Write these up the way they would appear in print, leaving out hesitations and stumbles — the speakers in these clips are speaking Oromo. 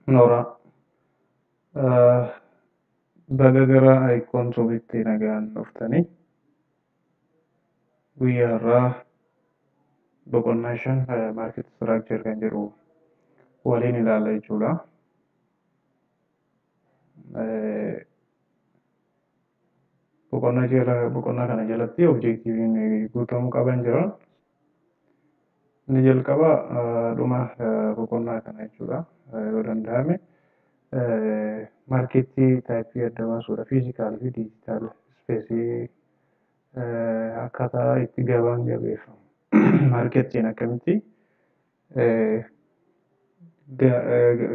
Nooraa, baga gara Icon Tubetti nagaan dhuftanii. Guyyaa har'aa boqonnaa 5, market structure kan jedhu waliin ilaalla jechuudha. Boqonnaa jala boqonnaa kana jalatti objectiviin guutamuu qaban jira. Inni jalqaba dhuma boqonnaa kana jechuudha. Yoo danda'ame marketii typeii adda baasuudha. Physical fi digital spaceii, akkaataa itti gabaan gabeeffamu. Marketiin akkamitti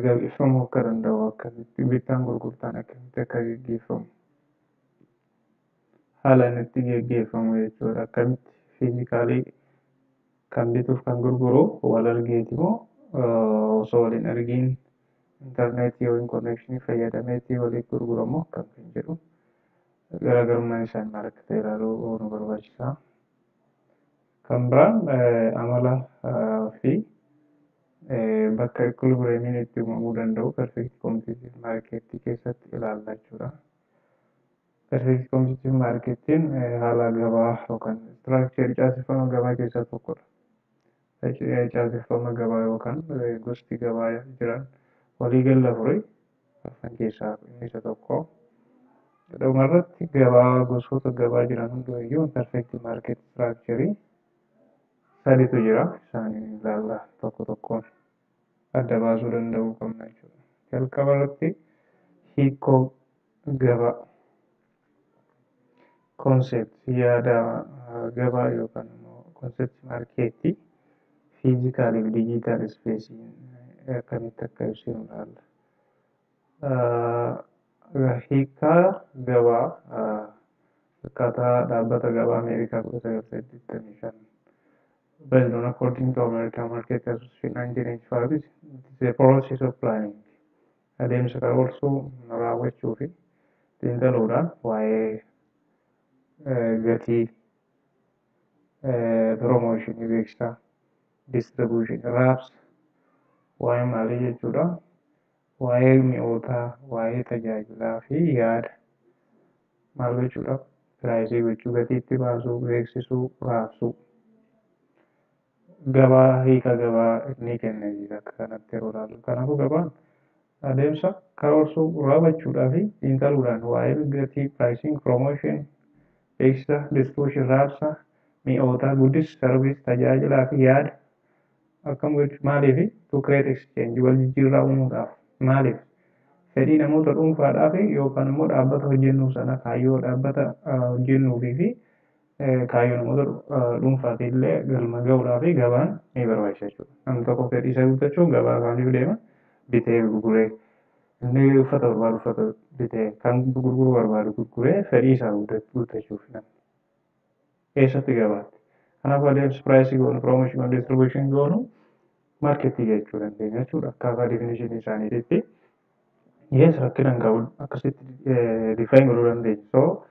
gabeeffamuu akka danda'u, akkamitti bittaan gurgurtaan akkamitti akka geggeeffamu, haala inni itti geggeeffamu jechuudha. Akkamitti physicalii kan bituuf kan gurguru wal argeeti moo osoo wal hin argiin intarneetii yookiin connectionii fayyadameetii waliif gurguramu akkam kan jedhu, garaagarummaan isaan maal akka ta'e ilaaluu nu barbaachisa. Kan biraan amala fi bakka equilibriumiin itti uumamuu danda'u perfect competitive market keessatti ilaalla jechuudha. Perfect competitive marketiin haala gabaa yookaan structure caaseffama gabaa keessaa tokkodha. Caaseffama gabaa yookaan gosti gabaa jiran waliigala afurii arfan keessaa inni isa tokko. Dhumarratti gabaa gosoota gabaa jiran hundumayyuu perfect market structure saditu jira. Isaaniin ilaalla, tokko tokkoon adda baasuu danda'uu qabna jechuudha. Jalqaba irratti hiikoo gabaa, concept yaada gabaa yookaan immoo concept marketii physicalii fi digital spaceii akkamitti akka ibsinu ilaalla. Hiikkaa gabaa akkaataa dhaabbata gabaa Ameerikaa 1985, based on according to American Market Association 1995, is the process of planning, adeemsa karoorsuu, raawwachuu fi xiinxaluudhaan waa'ee gatii, promotionii, beeksisaa, distributionii, raabsa, waa'ee maalii jechuudha, waa'ee mi'ootaa, waa'ee tajaajilaa fi yaada maal gochuudha, priceii gochuu, gatiitti baasuu, beeksisuu, raabsuu. Gabaa, hiika gabaa ni kenna akka kanatti yeroo ilaallu. Kanaafuu gabaan adeemsa karoorsuu, raawwachuudhaa fi xiinxaluudhaan waa'ee gatii, pricing, promotion, beeksisa, distribution, raabsa mi'ootaa, goods, service, tajaajilaa fi yaada akkam gochuu, maaliif, to create exchange, wal jijjiirraa uumuudhaaf, maaliif, fedhii namoota dhuunfaadhaa fi yookaan immoo dhaabbata hojjennuu sana, kaayyoo dhaabbata hojjennuufii fi kaayyoo namoota dhuunfaatii illee galma gahuudhaa fi gabaan ni barbaachisa jechuudha. Namni tokko fedhii isaa guuttachuuf gabaa kaaniif deema, bitee gurguree, inni uffata barbaadu uffata bitee, kan gurguruu barbaadu gurguree fedhii isaa guuttachuuf namni. Eessatti? Gabaatti. Kanaaf adeemsa priceii goonu, promotionii goonu, distributionii goonu marketii jechuu dandeenya jechuudha akkaataa definitionii isaaniititti. Yes, rakkina hin qabu, akkasitti define godhuu dandeenya. So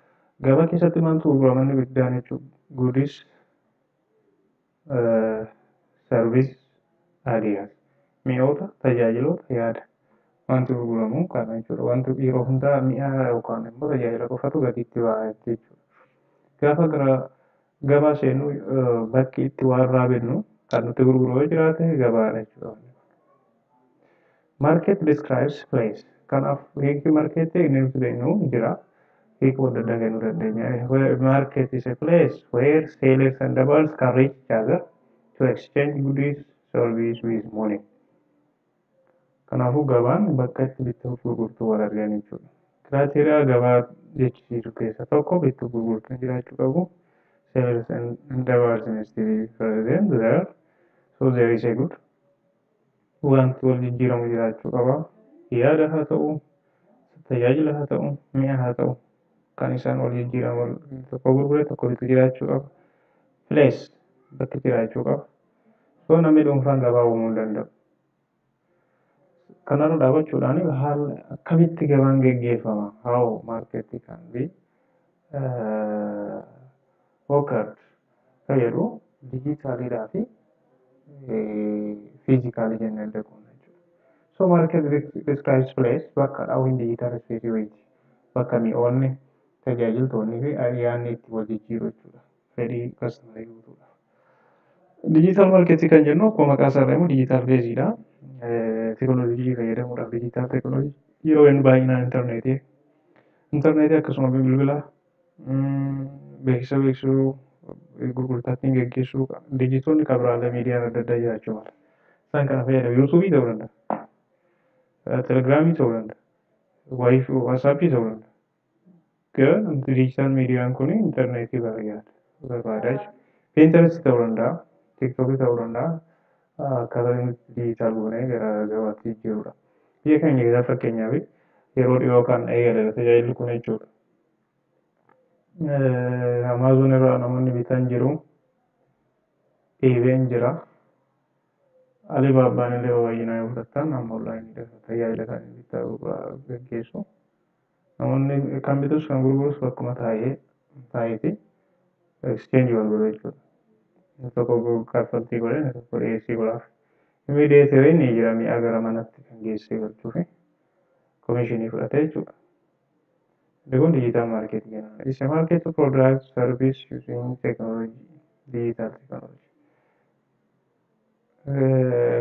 gabaa keessatti maaltu gurgurama inni guddaan jechuudha? Goods, service, ideas. Mi'oota, tajaajiloota, yaada. Wanti gurguramu kana jechuudha. Wanti yeroo hundaa mi'a yookaan immoo tajaajila qofatu gatiitti ba'a jechuudha. Gaafa gara gabaa seennu, bakki itti waan irraa binnu kan nuti gurguru yoo jiraate gabaadha jechuudha. Market describes place. Kanaaf hiikni marketii inni nuti beeknu jira. Hiikuu adda addaa kennuu dandeenya. Market is a place where sellers and buyers can reach each other to exchange goods, service with money. Kanaafuu gabaan bakka itti bittuu fi gurgurtuu wal argan jechuudha. Criteria gabaa jechisiisu keessaa tokko bittuu fi gurgurtuun jiraachuu qabu. Sellers and buyers must be present there. So there is a good. Wanti wal jijjiiramu jiraachuu qaba. Yaada haa ta'u, tajaajila haa ta'u, mi'a haa ta'u, kan isaan wal jijjiiran, tokko gurgure tokko bitu jiraachuu qaba. Place, bakki jiraachuu qaba. So namni dhuunfaan gabaa uumuu hin danda'u. Kanarra dhaabachuudhaan haala akkamitti gabaan geggeeffama? How market can be occurred fayyadu digitaliidhaa fi physicalii jennee adda qoodna jechuudha. So market describes place, bakka dhaawin digital space wayiiti. Bakka mi'oonni, tajaajiltoonni fi yaadni itti wal jijjiiru jechuudha. Fedhii customerii guutuudhaaf. Digital marketii kan jennu akkuma maqaa isaa irraa immoo digital baseiidha. Teekinooloojii fayyadamuudhaaf, digital teekinooloojii yeroo inni baay'inaan intarneetii akkasuma bilbila beeksisa beeksisuu, gurgurtaa ittiin geggeessuu, dijitoonni kan biraallee miidiyaan adda addaa jiraachuu mala. Isaan kana fayyadamu YouTubeii ta'uu danda'a. Telegramii ta'uu danda'a. WhatsAppii ta'uu danda'a. Garuu digital miidiyaan kun intarneetii barbaada jechuudha. Pinterestii ta'uu danda'a. TikTokii ta'uu danda'a. Akkaataa inni digital goonee gara gabaatti jijjiirudha. Biyya keenya keessatti fakkeenyaaf yeroo dhiyoo kan eegale tajaajilli kun jechuudha. Amazon irraa namoonni bitan jiru. eBayn jira. Alibabaan illee baay'inaan yoo fudhattan amma onlineii tajaajila isaanii bittaa gaggeessu. Namoonni kan bitus kan gurgurus bakkuma taa'ee taa'eeti exchange wal godhu jechuudha. Inni tokko kaffaltii godhe, inni tokko dhiyeessii godhaaf. Mediatoriin ni jira, mi'a gara manatti kan geessee galchuu fi komishinii fudhate jechuudha. Inni kun digital marketii jedhama. It's a market to product service using technology, digital technology.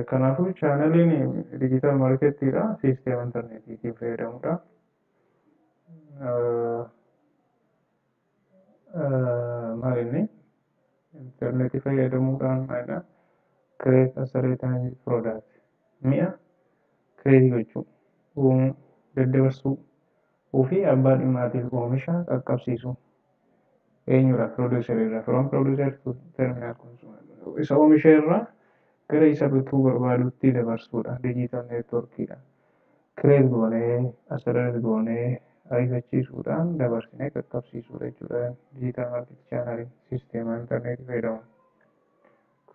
Kanaafuu channeliin digital marketiidha. Siisteema intarneetiitiin fayyadamudha. Maal inni intarneetii fayyadamuudhaan maalidha? Create accelerate product, mi'a create gochuu, uumuu, daddabarsuu fi abbaa dhimmaatiif oomisha qaqqabsiisuu. Eenyudha? Producer irraa, from producer to terminal consumer, isa oomisha irraa gara isa bituu barbaadutti dabarsuudha. Digital networkiidha. Create goonee, accelerate goonee, ariifachiisuudhaan dabarsinee qaqqabsiisuudha jechuudha. Digital market channeliin siisteema intarneetii fayyadamu.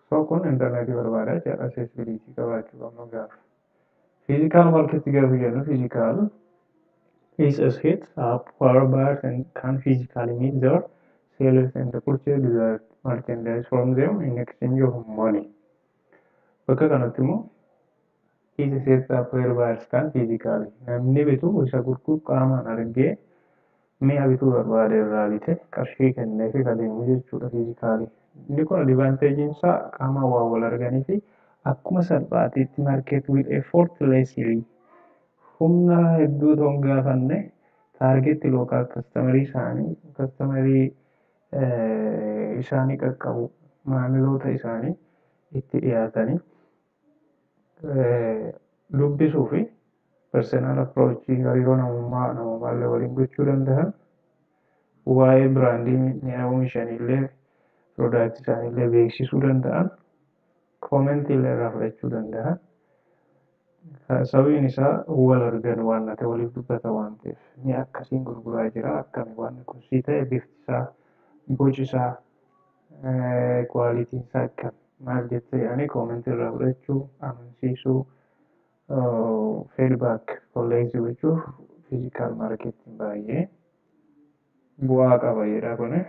So kun intarneetii barbaada jechuudha. Accessibility qabaachuu qabnu gaafa. Physical market gaafa jennu, physical is a set up where buyers and can physically meet their sellers and purchase desired merchandise from them in exchange of money. Bakka kanatti immoo is a set up where buyers can physically, namni bitu isa gurguru qaamaan argee mi'a bituu barbaade irraa bite qarshii kennee fi adeemu jechuudha physically. Inni kun advantageiin isaa qaamaan waa wal arganii fi akkuma salphaatiitti market with effortlessly, humna hedduu ta'uun gaafanne, target local customerii isaanii, customerii isaanii qaqqabu, maamiloota isaanii itti dhiyaatanii dubbisuu fi personal approachii, hariiroo namummaa namummaallee waliin gochuu danda'an, waa'ee brandii mi'a oomishaniillee, productii isaaniillee beeksisuu danda'an, commentii illee irraa fudhachuu danda'an. Sababiin isaa wal argan waan ta'e, waliif dubbata waan ta'eef, mi'a akkasiin gurguraa jira, akkami waan kun sii ta'e, bifti isaa, boci isaa, qualityn isaa akkam, maal jette jedhanii commentii irraa fudhachuu, amansiisuu, feedback collect gochuuf physical marketiin baay'ee bu'aa qaba jedha kuni.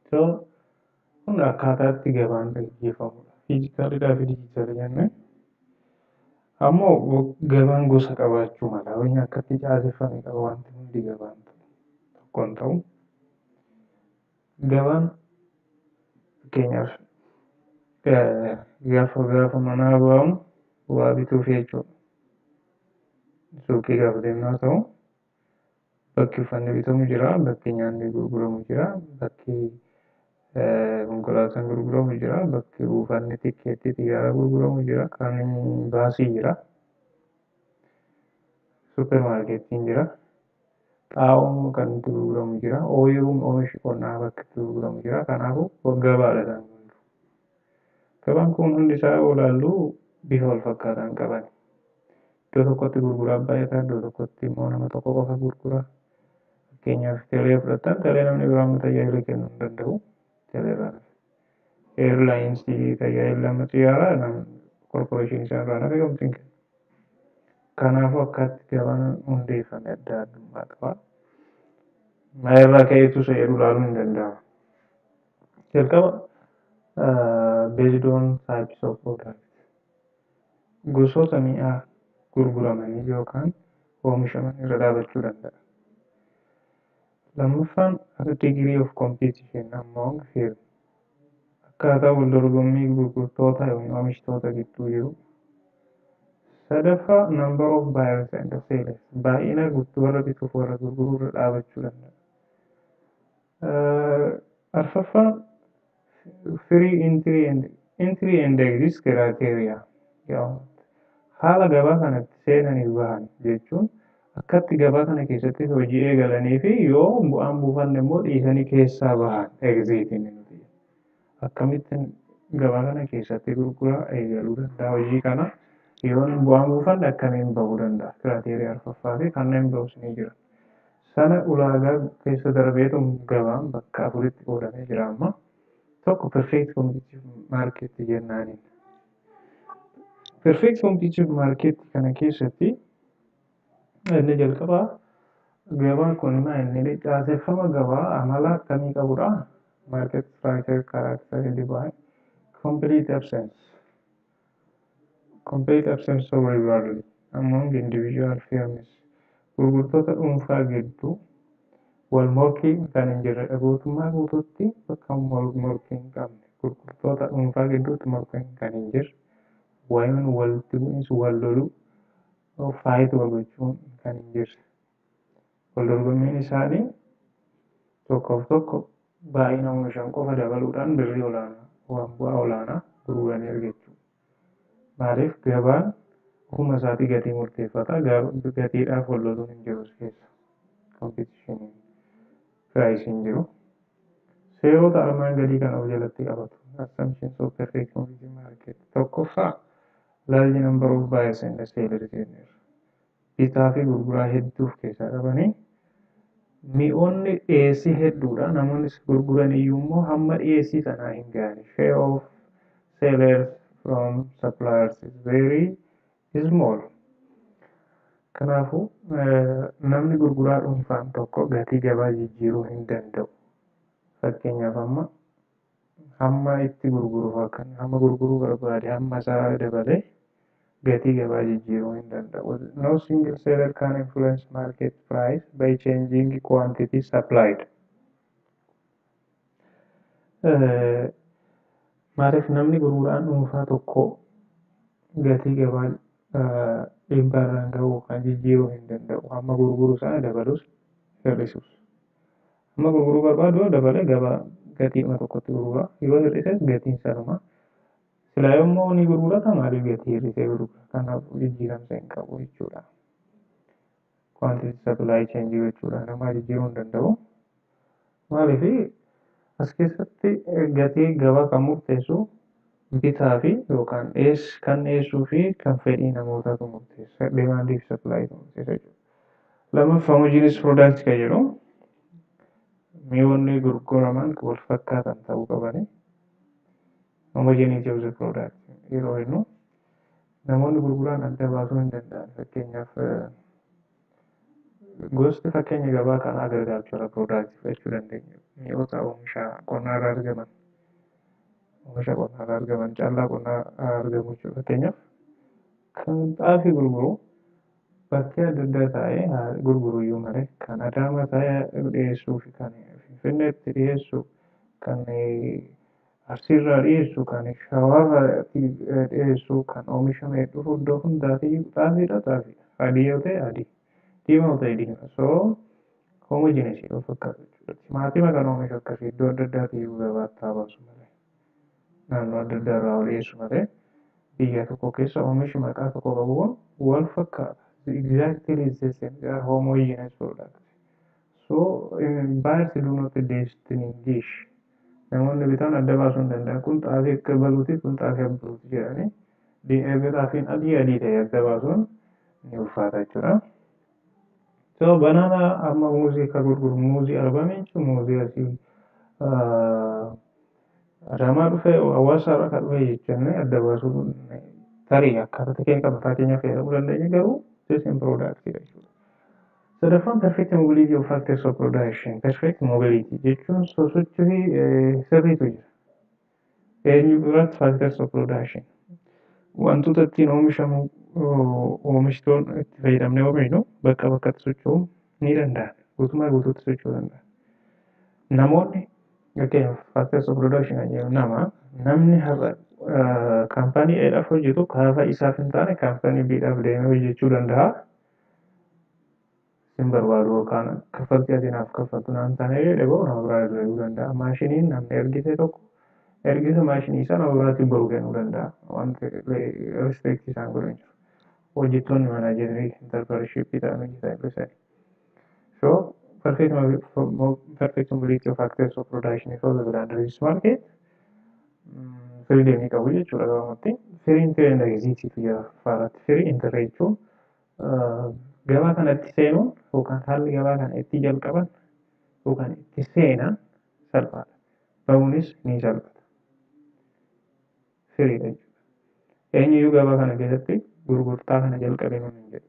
So kun akkaataa itti gabaan gaggeeffamudha. Physicalidhaa fi digitalii jennee. Ammoo gabaan gosa qabaachuu mala. Wanni akkatti caaseffame qaba, wanti hundi gabaan tokko hin ta'u. Gabaan fakkeenyaaf gaafa manaa ba'amu waa bituuf jechuudha. Suuqii gaafa deemnu haa ta'u, bakki uffanni bitamu jira, bakki nyaanni gurguramu jira, bakki konkolaataan gurguramu jira, bakki buufanni tikkeettii xiyyaaraa gurguramu jira, kan baasii jira, suupermaarkeettiin jira, xaa'oon kan itti gurguramu jira, ooyiruun oomishi qonnaa bakki itti gurguramu jira. Kanaafuu gabaadha isaan kun. Gabaan kun hundi isaa yoo ilaallu bifa wal fakkaataa qaban. Iddoo tokkotti gurguraa baay'ata, iddoo tokkotti immoo nama tokko qofa gurgura. Fakkeenyaaf teelee fudhattan, teelee namni biraan tajaajila kennuu hin danda'u. Teelee irraa airlinesii tajaajila amma xiyyaaraa corporationii isaan irraa nafe kamtu hin kennu. Kanaafuu akkatti gabaan hundeeffame adda addummaa qaba. Maalirraa ka'eetu isa jedhu ilaaluun hin danda'amu. Jalqaba based on types of product. Gosoota mi'aa gurguramanii yookaan oomishaman irra dhaabachuu danda'a. Lammaffaan, degree of competition among firm, akkaataa wal dorgommii gurgurtoota yookiin oomishtoota gidduu jiru. Sadaffaa, number of buyers and sellers, baay'ina warra bituuf warra gurguruu irra dhaabachuu danda'a. Arfaffaan, free entry and exit criteria, haala gabaa kanatti seenanii bahan jechuun akkatti gabaa kana keessatti hojii eegalanii fi yoo bu'aan buufanne immoo dhiisanii keessaa bahan, exit inni nuti. Akkamittiin gabaa kana keessatti gurguraa eegaluu danda'a hojii kana, yoo bu'aan buufanne akkamiin bahuu danda'a, criteria arfaffaa fi kanneen biroos ni jira. Sana ulaagaa keessa darbeetu gabaan bakka afuritti qoodamee jira amma. Tokko, perfect competitive market jennaaniin. Perfect competitive market kana keessatti inni jalqabaa gabaan kun inni caaseffama gabaa amala akkamii qabudha? Market structure characterized by complete absence of rivalry among individual firms. Gurgurtoota dhuunfaa gidduu wal morkii kan hin jirredha. Guutummaa guutuutti bakka wal morkii hin qabne, gurgurtoota dhuunfaa gidduutti morkiin kan hin jirre, waa'een walitti bu'iinsi, wal loluu, fight wal gochuun kan hin jirre. Wal dorgommiin isaanii tokkoof tokko baay'ina oomishan qofa dabaluudhaan birrii olaanaa waan bu'aa olaanaa gurguranii argachuu. Maaliif? Gabaan ofuma isaatii gatii murteeffata. Gatiidhaaf wal loluun hin jiru as keessa. Competition price hin jiru. Seerota armaan gadii kana of jalatti qabatu. Assumptions of perfect competitive market. Tokkoffaa, large number of buyers and sellers jenneerra. Bitaa fi gurguraa hedduu of keessaa qabanii, mi'oonni dhiyeessii hedduudha. Namoonni gurguran iyyuu immoo hamma dhiyeessii sanaa hin ga'ani. Share of sellers from suppliers is very small. Kanaafuu namni gurguraa dhuunfaan tokko gatii gabaa jijjiiruu hin danda'u. Fakkeenyaaf, amma hamma itti gurguruuf akka hamma gurguruu barbaade hamma isaa dabalee gatii gabaa jijjiiruu hin danda'u. No single seller can influence market price by changing quantity supplied. Maaliif? Namni gurguraan dhuunfaa tokko gatii gabaa dhiibbaa irraan gahuu kan jijjiiruu hin danda'u. Hamma gurguru sana dabalus hir'isus. Hamma gurguruu barbaadu dabalee gabaa gatiidhuma tokkotti gurgura. Yoo hir'ises gatiin sanuma. Silaa yommuu ni gurgurata, maaliif gatii hir'isee gurgura? Kanaaf jijjiiramsa hin qabu jechuudha. Quantity supply change jechuudha. Nama jijjiiruu hin danda'u. Maaliif? As keessatti gatii gabaa kan murteessu bitaa fi yookaan kan dhiyeessuu fi kan fedhii namootaatu murteessa. Demand fi supply murteessa jechuudha. Lammaffaa, homogeneous product kan jedhu, mi'oonni gurguraman wal fakkaatan ta'uu qabani. Homogeneity of the product yeroo jennu namoonni gurguran adda baasuu hin danda'an. Fakkeenyaaf, gosti fakkeenya gabaa kanaa agricultural product fudhachuu dandeenya. Mi'oota oomisha qonnaarraa argaman. Oomisha qonnaarraa argaman, callaa qonnaa argamu jechuudha. Fakkeenyaaf, kan xaafii gurguru bakkee adda addaa taa'ee gurguru iyyuu malee, kan Adaamaa taa'ee dhiyeessuu fi kan Finfinneetti dhiyeessu, kan Arsiirraa dhiyeessu, kan Shawaarraa dhiyeessu, kan oomishamee dhufu iddoo hundaati xaafiidha xaafiidha. Adii yoo ta'e adii, diimaa yoo ta'e diimaa. So homogeneous wal fakkaatu jechuudha. Timaatima kan oomishu akkasii iddoo adda addaatii gabaatti haa baasu malee, naannoo adda addaa irraa dhiyeessu malee, biyya tokko keessa oomishi maqaa tokko qabu kun wal fakkaata. Exactly the same. They are homogeneous product. So buyers do not distinguish. Namoonni bitaan adda baasuu hin danda'an. Kun xaafii akka baluuti, kun xaafii abbaluuti jedhanii, erga xaafiin adii adii ta'e adda baasuun ni ulfaata jechuudha. So banana, amma muuzii akka gurguru, muuzii Arbaa Minch, muuzii asii Adaamaa dhufe, Hawaasa irraa kan dhufe jechuu adda baasuu tarii akkaataa keenya mataa keenya fayyadamuu dandeenya, garuu the same product jechuudha. Sadaffaan, perfect mobility of factors of production. Perfect mobility jechuun sosochii sirriitu jira. Eenyu biratti? Factors of production. Wantoota ittiin oomishamu, oomishtoon itti fayyadamnee oomishnu bakka bakkatti socho'uu ni danda'a. Guutummaa guutuutti socho'uu danda'a. Namoonni, fakkeenyaaf, factors of production kan jedhamu nama, namni har'a kaampaanii A'dhaaf hojjetu gaafa isaaf hin taane kaampaanii B'dhaaf deemee hojjechuu danda'a. Sin barbaadu yookaan kaffaltii ati naaf kaffaltu naan taane jedhe boo nama biraa deemuu danda'a. Maashiniin namni ergite tokko ergisa maashinii isaa nama biraatti boru kennuu danda'a. Wanti restrict isaan godhu hin jiru. Hojjettoonni manaajerii entrepreneurship ta'an hojjetan ibsani. So perfect mobility of factors of production is also under this market. Freedom qabu jechuudha gabaabumatti. Free entry and exit jira faaratti. Free entry jechuun gabaa kanatti seenuun yookaan haalli gabaa kana itti jalqaban yookaan itti seenan salphaadha. Bahuunis ni salphata. Freedha jechuudha. Eenyuyyuu gabaa kana keessatti gurgurtaa kana jalqabee nuun hin jedhu.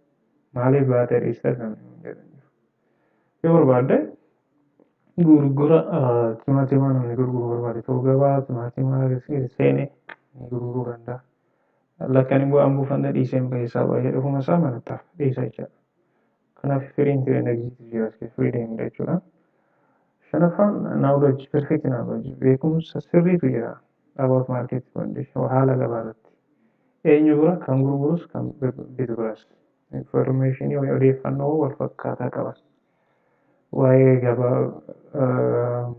Maaliif baatee dhiistas namni hin jedhu. Yoo barbaadde gurgura timaatimaa namni gurguruu barbaade ta'uu gabaa timaatimaa seenee ni gurguruu danda'a. Lakkan bu'aan buufanne dhiiseen keessaa baay'ee dhufuma isaa manatti hafa dhiisa jechuudha. Kanaaf free entry and exit jira as keessa, freedom jechuudha. Shanaffaan knowledge, perfect knowledge, beekumsa sirriitu jira about market condition, haala gabaa irratti. Eenyu bira? Kan gurgurus kan bitu biras. Information, odeeffannoo wal fakkaataa qaba. Waa'ee gabaa,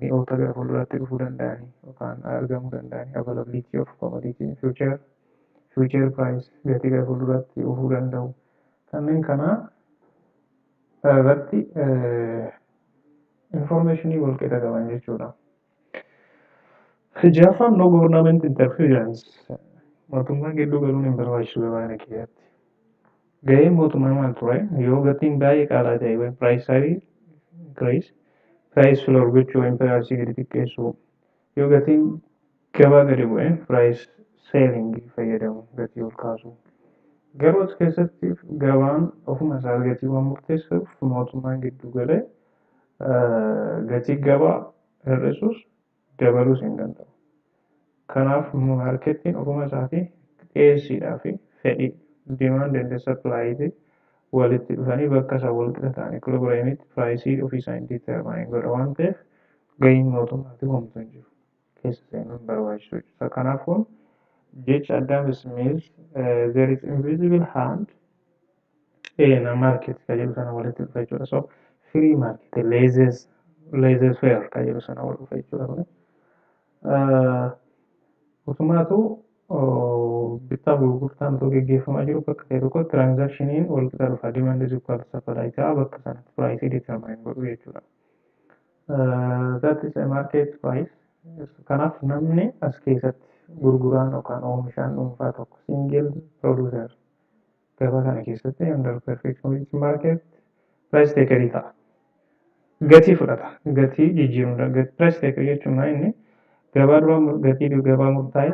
mi'oota gara fuulduraatti dhufuu danda'anii yookaan argamuu danda'anii, availability of commodity in future, future price, gatii gara fuulduraatti dhufuu danda'u. Kanneen kana irratti informationii wal qixa qaban jechuudha. Ja'affaan no government interference. Mootummaan gidduu galuun hin barbaachisu gabaa kana keessatti. Gaheen mootummaa maal ture? Yoo gatiin baay'ee qaalaa ta'e, when price high increase, price floor gochuu yookiin price gadi xiqqeessuu. Yoo gatiin gabaa gadi bu'e, price ceiling fayyadamu, gatii ol kaasuu. Garuu as keessatti gabaan ofuma isaa gatii waan murteessuuf mootummaan gidduu galee gatii gabaa hir'isuus dabaluus hin danda'u. Kanaaf marketiin ofuma isaatii dhiyeessiidhaa fi fedhii, demand and supply, walitti dhufanii bakka isaan wal qixa ta'an, equilibriumitti, priceii ofii isaanii determine godha waan ta'eef gaheen mootummaatti homtuu hin jiru. Keessa seenuun hin barbaachisu jechuudha. Kanaaf kun jecha Adam Smith "there is invisible hand in a market" kan jedhu sana walitti dhufa jechuudha. So free market, laissez faire kan jedhu sana wal dhufa jechuudha kuni. Utumaatu bittaa fi gurgurtaan otoo geggeeffamaa jiru bakka ta'e tokkotti transactioniin wal qixa dhufa. Demand is equal to supply ta'a, bakka sanatti price determine godhu jechuudha. That is a market price. Kanaaf namni as keessatti gurguraan yookaan oomishaan dhuunfaa tokko, single producer, gabaa kana keessatti under perfect competition market price takerii ta'a. Gatii fudhata. Gatii jijjiiruu. Price taker jechuun maa inni gabaa dura gatii gabaa murtaa'e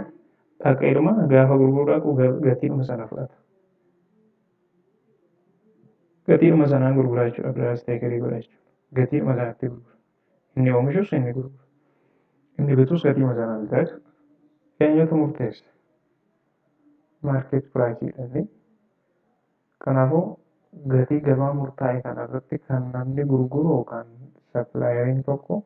dhaqeedhuma gaafa gurguruu dhaqu gatiidhuma sana fudhata. Gatiidhuma sanaan gurguraa jechuudha. Price takerii godha jechuudha. Gatiidhuma sanatti gurgura. Inni oomishus inni gurgura. Inni bitus gatiidhuma sanaan bitaa jechuudha. Eenyutu murteessa? Market priceiidha inni. Kanaafuu gatii gabaa murtaa'e kanarratti kan namni gurguru yookaan supplieriin tokko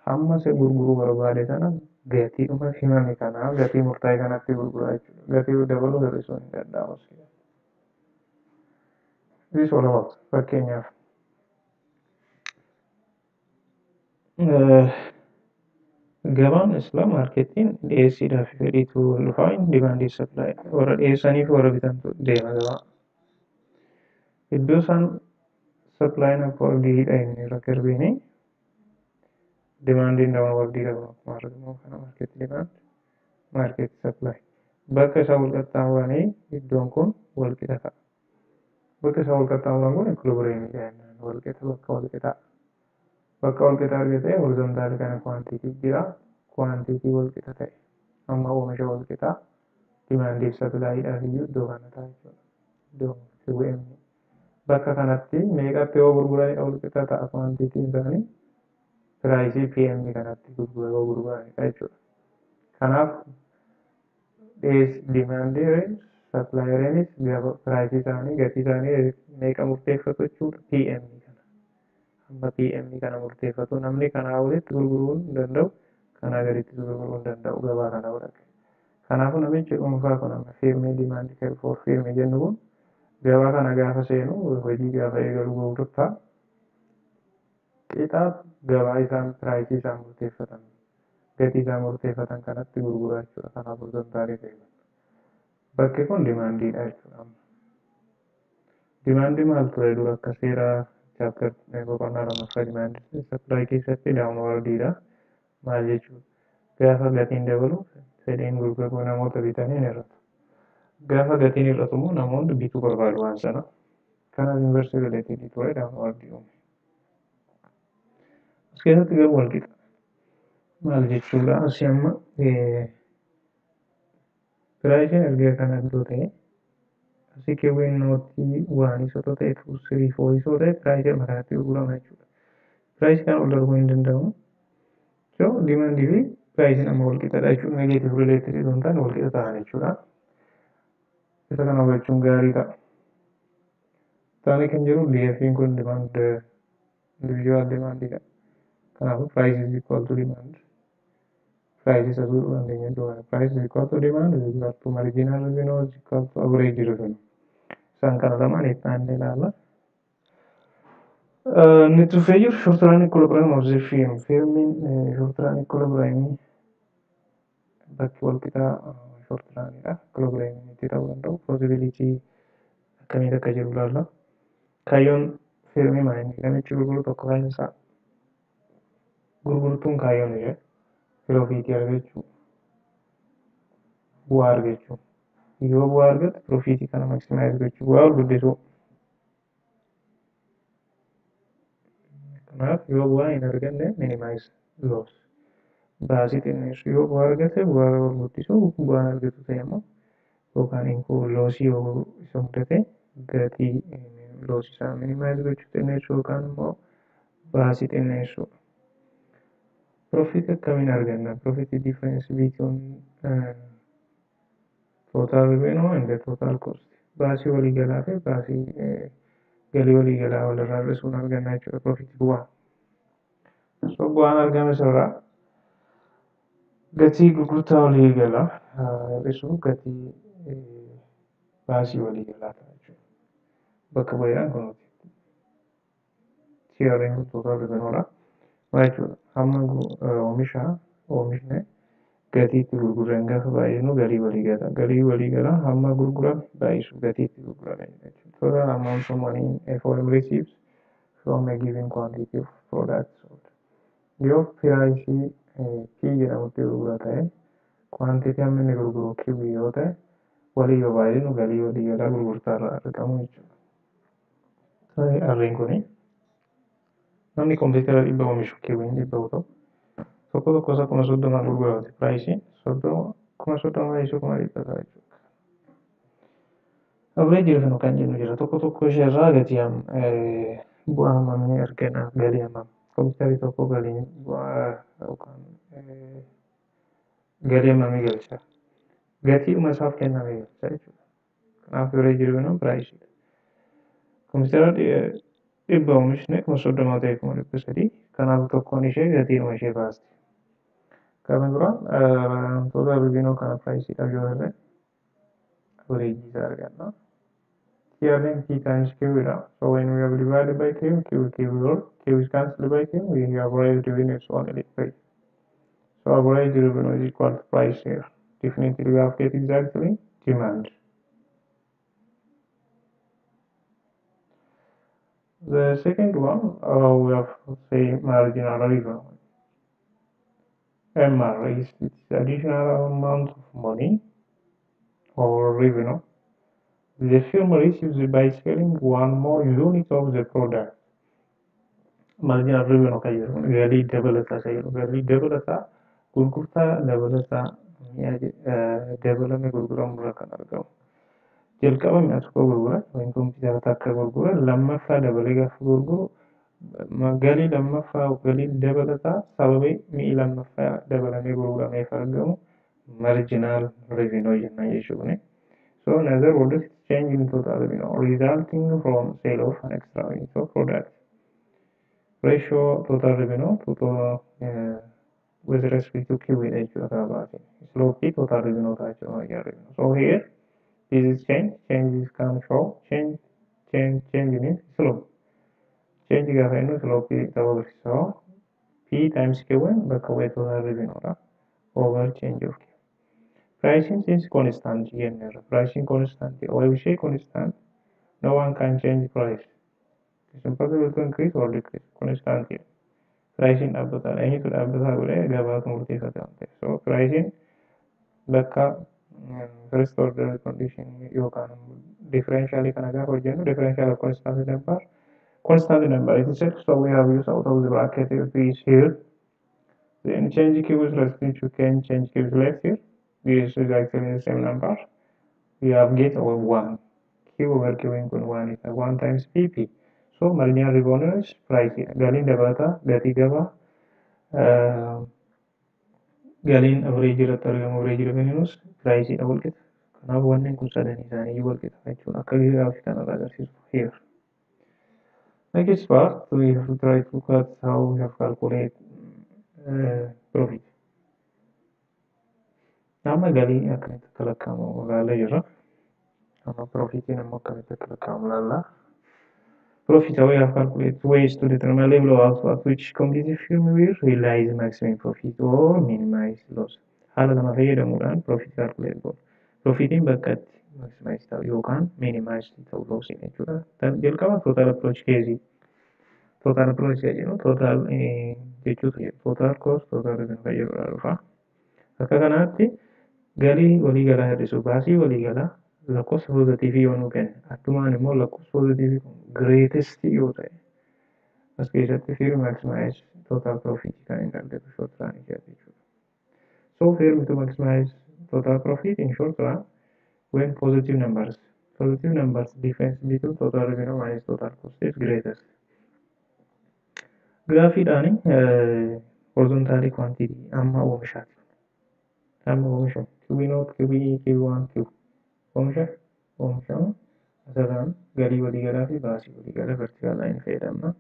hamma isa gurguruu barbaade sana gatiidhuma himame kanaa, gatii murtaa'e kanatti gurgura jechuudha. Gatii dabaluu hir'isuun hin danda'amu. This is all about, fakkeenyaaf, gabaan Islaam marketiin dhiyeessiidhaa fi fedhiitu wal dhufaa, demandii supply, warra dhiyeessanii fi warra bitantu deema gabaa. Iddoo isaan supplyin upwardiidha inni irra curveiini, demandiin downwardiidha akkuma argamu kana, market demand, market supply. Bakka isaan wal qaxxaamuranii iddoon kun wal qixa ta'a. Bakka isaan wal qaxxaamuran kun equilibriumidha jennaan, wal qixa, bakka wal qixaa. Bakka wal qixa argate horizontal kana quantity jira. Quantity wal qixa ta'e amma oomisha wal qixaa demandii fi supplyiidhaaf iyyuu iddoo kana ta'a jechuudha. Iddoo QM bakka kanatti meeqatti yoo gurguranidha wal qixa ta'a quantityn isaanii? Priceii PM kanatti gurgura yoo gurguranidha jechuudha. Kanaaf dhiyeessi demandii Supplieriinis priceii isaanii, gatii isaanii meeqa murteeffatu jechuudha? PM kana. Hamma PM kana murteeffatu. Namni kanaa olitti gurguruu hin danda'u, kanaa gaditti gurguruu hin danda'u gabaa kana godhate. Kanaafuu namichi dhuunfaa kun, amma firmii demand for firmii jennu kun, gabaa kana gaafa seenu, hojii gaafa eegalu, gurgurtaa qixaa gabaa isaan priceii isaan murteeffatan, gatii isaan murteeffatan kanatti gurguraa jechuudha. Kanaaf horizontalii ta'e. Bakki kun demandiidha jechuudha. Demandii maal ture dura? Akka seera chapter boqonnaa lammaffaa demandii supply keessatti downwardiidha. Maal jechuudha? Gaafa gatiin dabalu fedhiin gurguruu namoota bitanii hin hir'atu. Gaafa gatiin hir'atu immoo namoonni bituu barbaadu waan sana. Kanaaf inverse related ture, downwardii uume. As keessatti garuu wal qixa. Maal jechuudha? Asii amma priceiin erga kana iddoo ta'e, asii Q'n noughtii oneii osoo ta'e, two, three, fourii osoo ta'e, priceii amma kanatti gurgurama jechuudha. Priceii kana ol darbuu hin danda'amu. So demandii fi priceiin amma wal qixadha jechuudha. Negative related osoo hin taane wal qixa ta'an jechuudha. Isa kana hubachuun gaarii ta'a. Taanee kan jiru DF'n kun demand, individual demandiidha. Kanaafuu price is equal to demand. Price isa godhuu dandeenya iddoo kana. Price is equal to demand is equal to marginal revenue is equal to average revenue. Isaan kana lamaan itti aanee ilaalla. Inni tufee jiru short run equilibrium of the firm. Firmiin short run equilibrium bakki wal qixaa short runidha. Equilibrium itti ta'uu danda'u. Possibility akkamiin akka jiru ilaalla. Kaayyoon firmii maal inni? Namichi gurguru tokko kaayyoon isaa, gurgurtuun kaayyoon ishee profitii argachuu, bu'aa argachuu. Yoo bu'aa argatte profitii kana maximize gochuu, bu'aa ol guddisuu. Kanaaf yoo bu'aa hin arganne minimize loss, baasii xinneessu. Yoo bu'aa argate bu'aa ol guddisuu, bu'aan argatu ta'e immoo yookaan lossii yoo isa mudate gatii lossii isaa minimize gochuu, xinneessuu yookaan immoo baasii xinneessuu. Profit akkamiin arganna? Profit difference between total revenue and the total cost. Baasii waliigalaa fi baasii galii waliigalaa walirraa hir'isuun arganna jechuudha profit, bu'aa. So bu'aan argame sirraa gatii gurgurtaa waliigalaa hir'isuu gatii baasii waliigalaa ta'a jechuudha. Bakka bu'eedhaan kunuuti. TR'n kun total revenue dha. Maal jechuudha? Hamma oomisha oomishne gatii itti gurgurran gaafa baay'inu galii waliigalaa. Galii waliigalaa hamma gurgurame baay'isu gatii itti gurgurame jechuudha. Total amount of money a firm receives from a given quantity of product sold. Yoo priceii P jedhamutti gurgura ta'e, quantity hamma inni gurguru Q yoo ta'e, walii yoo baay'inu galii waliigalaa gurgurtaa irraa argamu jechuudha. Arriin kuni namni kompiitara 100 oomishu, Q'n 100 yoo ta'u, tokko tokko isaa 30,000n gurgurate, priceiin 30, 30,000 baay'isuu 100,000 ta'a jechuudha. Average revenue kan jennu jira. Tokko tokko ishee irraa gatii bu'aa hammamii argana, galii hammam kompiitarri tokko galii bu'aa yookaan galii hammamii galcha? Gatii'uma isaaf kenname galcha jechuudha. Kanaaf average revenue priceiidha. Kompiitara 100 oomishne 30,000 ta'e 300,000. Kanaaf tokkoon ishee gatii'uma ishee baasti. Kana duraan total revenue kana priceiidhaaf yoo hirre average isaa arganna. TR'n P times Q dha. So when we have divided by Q, Q, Q, or Q is cancelled by Q, we have average revenue is only 3. So average revenue is equal to price here. Definitely we have get exactly demand. The second one, we have say marginal revenue. MR is its additional amount of money or revenue the firm receives by selling one more unit of the product. Marginal revenue kan jedhamu galii dabalataa isa jedhu, galii dabalataa gurgurtaa dabalataa mi'a dabalame gurguramu irraa kan argamu. Jalqaba mi'a tokko gurgura yookiin kompiitara takka gurgura, lammaffaa dabalee gaafa gurguru galii lammaffaa, galii dabalataa sababii mi'i lammaffaa dabalamee gurgurameef argamu marginal revenue jenna jechuudha. So in other words, change in total revenue resulting from sale of an extra unit of product. Ratio total revenue to with respect to Q jechuudha karaa baatiin. Slope total revenue ta'a jechuudha marginal revenue. So here this is change, change is can show change, change, change means slope. Change gaafa jennu slope ta'uu agarsiisa. P times Q bakka bu'ee total revenue dha. Over change of Q. Pricing is constant jenneerra. Pricing constant. Or we say constant, no one can change price. It's impossible to increase or decrease. Constant. Pricing dhaabbataadha. Eenyutu dhaabbataa godhee? Gabaatu murteeffate waan ta'eef. So pricing bakka first order condition yookaan differentially kana gaafa hojjennu, differential of constant number, constant number itself. So we have used out of the bracket p is here. Then change q with respect to can change q is left here. This is actually the same number. We have get over 1. Q over Q kun 1 is 1 times pp. So marginal revenue is price. Galiin dabalataa gatii gabaa, galiin average irratti argamu, average revenues, price dha wal qixa. Kanaaf wanneen kun sadan isaanii wal qixa jechuudha. Akka giraafii kanarraa agarsiisu here. Next part, we have to try to look at how we have calculate profit. Amma galii akkamitti akka lakkaa'amu ilaallee jirra. Amma profitiin immoo akkamitti akka lakkaa'amu ilaalla. Profit, we have calculated ways to determine level of output at which competitive firm will realize maximum profit or minimize loss. Haala lama fayyadamuudhaan profit calculate godhu. Profitiin bakka itti maximize ta'u yookaan minimize ta'u loss jechuudha. Jalqaba total approach case. Total approach jedhu, total jechuutu jedhu, total cost, total revenue kan jedhudha dhufa. Akka kanaatti galii waliigalaa hir'isu baasii waliigalaa lakkoofsa positive yoo nuu kenne, addumaan immoo lakkoofsa positive kun greatest yoo ta'e, as keessatti firm maximize total profit kan inni argatu short run keessatti jechuudha. So firm to maximize total profit in short run when positive numbers difference between total revenue minus total cost is greatest. Giraafiidhaan horizontally quantity amma oomishaati. Amma oomisha Q naught, Q, Q1, Q oomisha oomishamu asirraan galii waliigalaa fi baasii waliigalaa vertical line fayyadamna.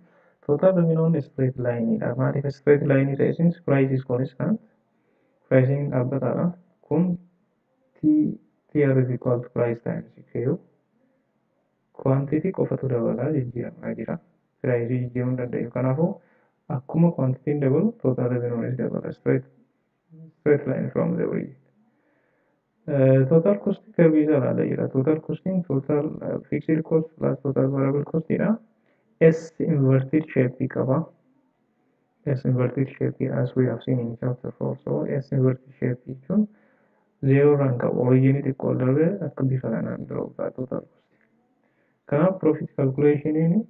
Total revenue straight line dha. Maaliif straight line ta'e? Since price is constant, pricing dhaabbataadha. Kun T TR is equal to price times Q. Quantity qofatu dabalaa jijjiiramaa jira. Price jijjiiruu hin dandeenyu. Kanaafuu akkuma quantityn dabalu total revenue dabala. Straight line from the origin. Total cost curve isa ilaalaa jira. Total costing total fixed cost plus total variable cost dha. S inverted shape qaba. S inverted shape, as we have seen in chapter 4. So S inverted shape jechuun zero irraan qabu, origin xiqqoo darbee akka bifa kanaan draw ta'a total cost. Kanaaf profit calculationiin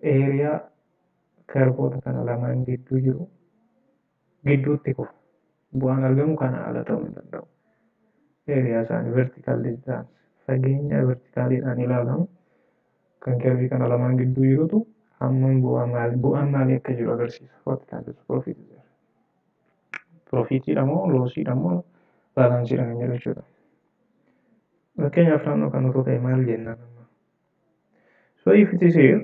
area curveoota kana lamaan gidduu jiru gidduutti kufa. Bu'aan argamu kana ala ta'uu hin danda'u. Area isaanii vertical distance, fageenya verticaliidhaan ilaalamu kan curve kana lamaan gidduu jirutu hammam bu'aa maali, bu'aan maalii akka jiru agarsiisa. What kind of profit is there? Profitiidha moo lossiidha moo balanceiidha kan jedhu jechuudha. Fakkeenyaaf naannoo kan otoo ta'e maal jennaan amma? So if it is here,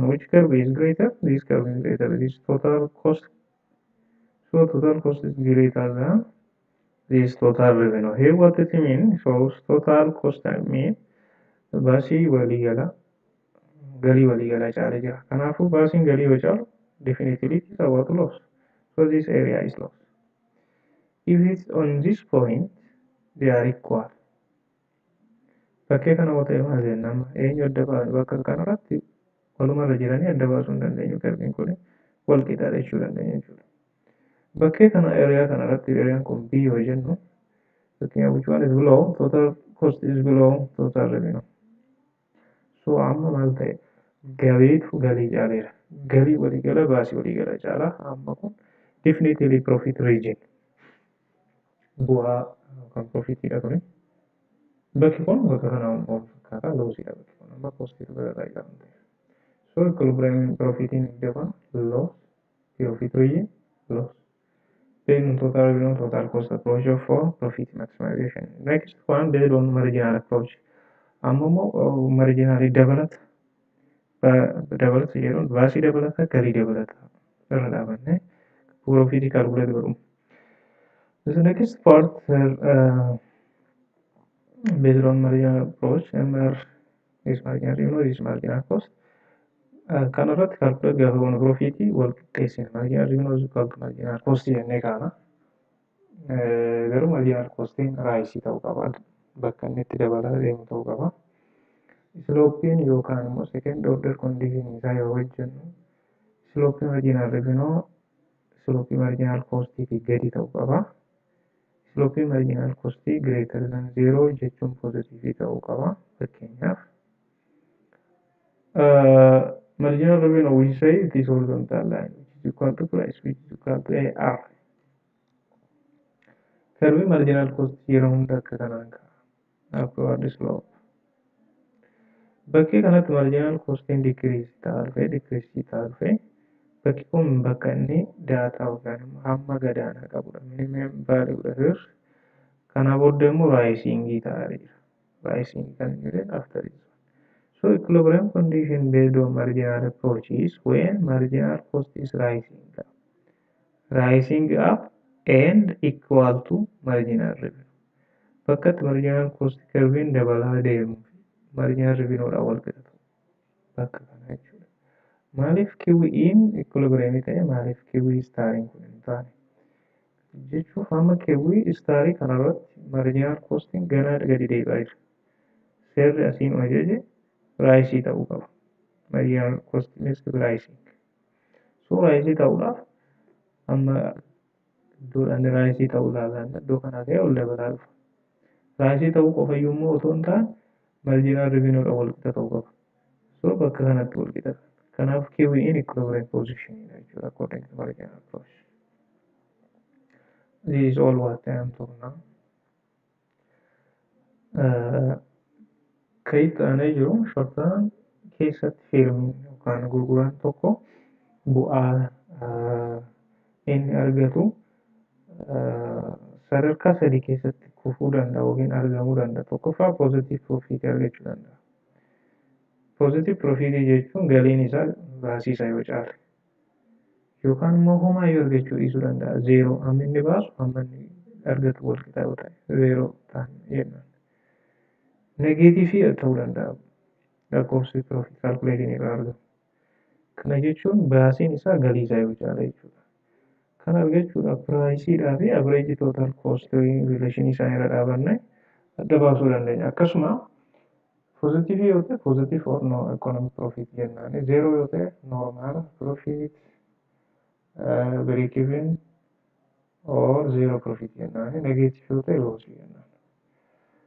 which curve is greater? This curve is greater. This total cost. So total cost is greater than this total revenue. Here what it mean? Shows total cost, I mean baasii waliigala galii waliigala caalee jira. Kanaafuu baasiin galii yoo caalu definitely it is about loss. So this area is loss. If it's on this point, they are equal. Bakkee kana yoo ta'e maal jenna amma? Eenyu adda baasa? Bakka kanarratti walumarra jiranii adda baasuu hin dandeenyu. Curveiin kun wal qixaadha jechuu dandeenya jechuudha. Bakkee kana, area kanarratti, areaan kun B yoo jennu, fakkeenyaaf, which one is below? Total cost is below total revenue. So amma maal ta'e? Galiitu galii caaleera. Galii waliigala baasii waliigala caala. Amma kun definitely profit region. Bu'aa kan profitiidha kuni. Bakki kun bakka kana wal fakkaata, lossiidha bakki kun, amma costiitu irraa jira waan ta'eef. So equilibrium profitiin iddoo kana loss, profit region loss. Based on total revenue, total cost approach for profit maximization. Next one, based on marginal approach. Amma immoo marginalii dabalata. Dabalata jedhuun baasii dabalata, galii dabalata irra dhaabannee profitii calculate godhu. The next part, based on marginal approach, MR is marginal revenue, is marginal cost. Kan irratti calculate gaafa goonu profitii wal qixxeessina. Marginal revenue is equal to marginal cost jennee kaana. Garuu marginal costiin rise ta'uu qaba. Bakka inni itti dabalaa deemu ta'uu qaba. Slopeiin yookaan immoo second order condition isaa yoo hojjennu, slopeii marginal revenue slopeii marginal costii gadi ta'uu qaba. Slopeii marginal costii greater than zero jechuun positive ta'uu qaba. Fakkeenyaaf, marginal revenue, we say it is horizontal line which is equal to price, which is equal to AR. Curve marginal cost yeroo hunda akka kanaan ka'a. Upward slope. Bakkee kanatti marginal costiin decrease ta'aa dhufe, decrease ta'aa dhufe. Bakki kun bakka inni daataa yookaan immoo hamma gadaanaa qabudha. Minimum value dha here. Kana booddee immoo rising ta'aa jira. Rising kan inni jedhu after this one. So equilibrium condition based on marginal approach is when marginal cost is rising up. Rising up and equal to marginal revenue. Bakka itti marginal cost curvein dabalaa deemu marginal revenue dhaan wal qixa ta'u. Bakka kana jechuudha. Maaliif QE'n equilibrium ta'e, maaliif QE stariin kun hin taane? Jechuuf, amma QE starii kanarratti marginal costiin ganaa gadi deebi'aa jira. Seerri asiin ajaje rise ta'uu qaba. Marginal cost means rising. So rise ta'uudhaaf amma iddoodhaan rise ta'uu ilaalan, iddoo kanaa ka'ee ol dabalaa dhufa. Rise ta'uu qofayyuu immoo otoo hin taane, marginal revenue dhaan wal qixa ta'uu qaba. So bakka kanatti wal qixa. Kanaaf QE'n equilibrium position jechuudha according to marginal approach. This is all what I am talking now. Kan itti aanee jiru, short run keessatti firmiin yookaan gurguraan tokko bu'aa inni argatu sadarkaa sadii keessatti kufuu danda'a yookiin argamuu danda'a. Tokkoffaa, positive profit argachuu danda'a. Positive profit jechuun galiin isaa baasii isaa yoo caale. Yookaan immoo homaayyuu argachuu dhiisuu danda'a. Zero, hammi inni baasu hamma inni argatu wal qixa yoo ta'e, zero ta'an jennaan. Negative ta'uu danda'a. Lakkoofsi profit calculation irraa argamu. Kana jechuun baasiin isaa galii isaa yoo caale jechuudha. Kana argachuudhaaf priceiidhaa fi average total cost relation isaan irra dhaabanne adda baasuu dandeenya. Akkasuma positive yoo ta'e, positive or no economic profit jennaan. Zero yoo ta'e, normal profit, break even or zero profit jennaan. Negative yoo ta'e, loss jennaan.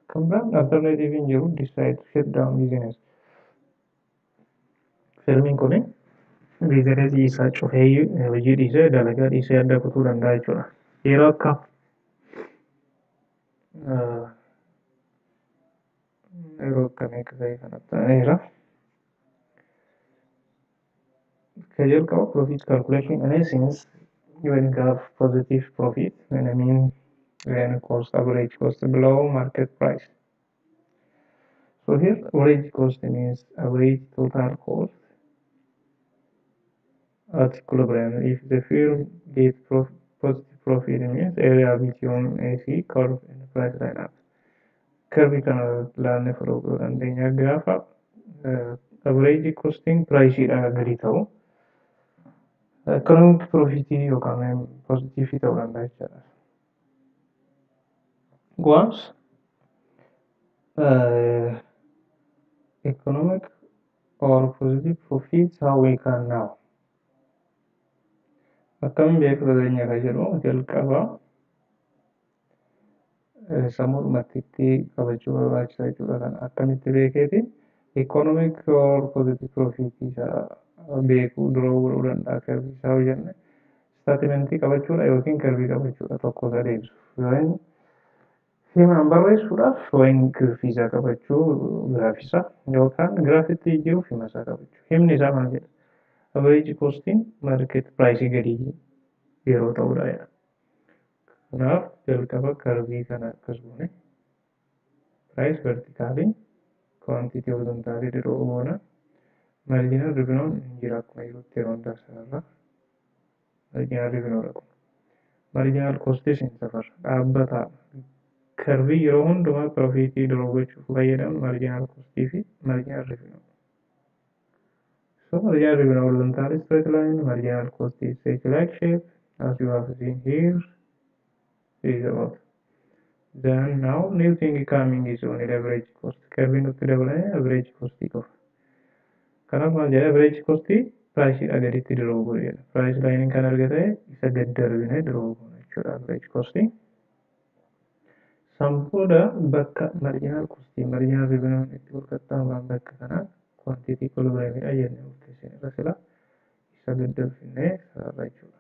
Kan biraan alternative jiru, decide to shut down business. Firmiin kun businessii isaa cufee, hojii dhiisee, dalagaa dhiisee adda kutuu danda'a jechuudha. Yeroo akkam yeroo akkamii akka ta'e kanatti ta'eera. Ka jalqaba profit calculation, in essence, when you have positive profit, when I mean when cost, average cost below market price. So here average cost means average total cost at equilibrium. If the firm gets positive profit, means area between AC curve and price line up. Curve kana ilaallee fudhachuu dandeenya. Gaafa average costing price gadi ta'u, economic profit yookaan positive ta'uu danda'a jechuudha. Once economic or positive profits, how we can know? Akkamiin beekuu dandeenya kan jedhu, jalqaba sammuudhumatti itti qabachuu barbaachisa jechuudha. Kana akkamitti beekeeti economic or positive profit isaa beekuu dura godhuu danda'a? Curve isaa hojjenne statementii qabachuudha yookiin curve qabachuudha, tokko isa deebisu. Yookiin himaan barreessuudhaaf yookiin giraafii isaa qabachuu, giraafii isaa yookaan giraafitti jijjiiruuf hima isaa qabachuu. Himni isaa maal jedha? Average costiin market price gadi yeroo ta'udha jedha. Kanaaf jalqaba curve kana akkas goone, price vertically, quantity horizontally draw goona. Marginal revenue hin jira akkuma jirutti yeroo hundaa sanarra. Marginal revenue dha kun. Marginal costis hin safarra dhaabbataadha. Curve yeroo hundumaa profitii draw gochuuf fayyadamnu marginal costii fi marginal revenue. So marginal revenue horizontal straight line, marginal cost is H-like shape, as you have seen here. Is about. Then now new thing coming is only average cost. Curve nutti dabalanii average cost qofa. Kanaaf maal jedha? Average cost price dha gaditti draw godhu jedha. Price line kan argate isa gad darbine draw goona jechuudha average cost. San booda bakka marginal cost, marginal revenue itti wal qaxxaamuran bakka kanaa quantity equilibrium dha jennee murteessine irra sila isa gad darbinee sarara jechuudha.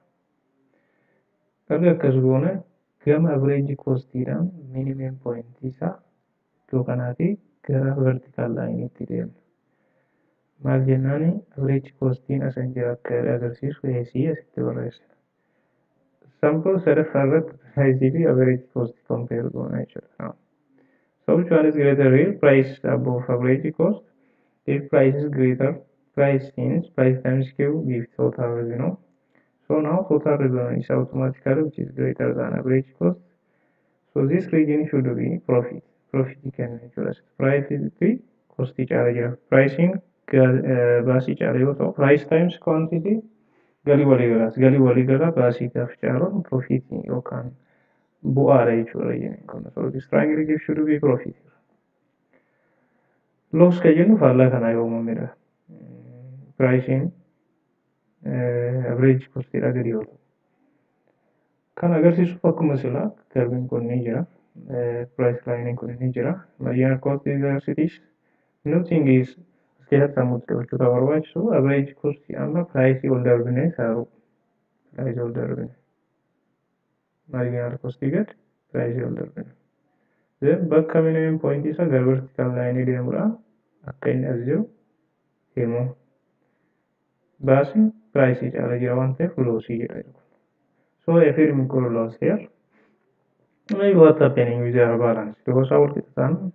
Erga akkas goone gama average costiidhaan minimum point isaa iddoo kanaatii gara vertical line itti deemna. Maal jennaani? Average costiin as hin jira akka agarsiisu AC asitti barreessina. Sample sadaffaa irratti price fi average cost compare goona jechuudha. So which one is greater here? Price above average cost. If price is greater, price means price times Q gives total revenue. So now total revenue is automatically which is greater than average cost. So this region should be profit. Profit kenna jechuudha. Price fi cost caala jira. Pricing baasii caala yoo ta'u, price times quantity galii waliigalaas. Galii waliigalaa baasii gaaf caaluun profit yookaan bu'aadha jechuudha region kun. So this triangle gives should be profit. Loss kan jennu faallaa kanaa yoo uumamedha. Pricing average costiidha gadi yoo ta'u. Kan agarsiisuuf akkuma silaa curviin kun ni jira. Price line kun ni jira. Marginal cost is nothing is as keessatti sammuutti qabachuu kan barbaachisu average cost amma price ol darbinee sararuu. Price ol darbine. Marginal cost gad price ol darbine. Then bakka minimum point isaa gara vertical line deemuudhaan akka inni as jiru himu. Baasiin price caala jira waan ta'eef lossii jedha. So a firm incur loss here. Maybe what happening with their balance? Because our qixa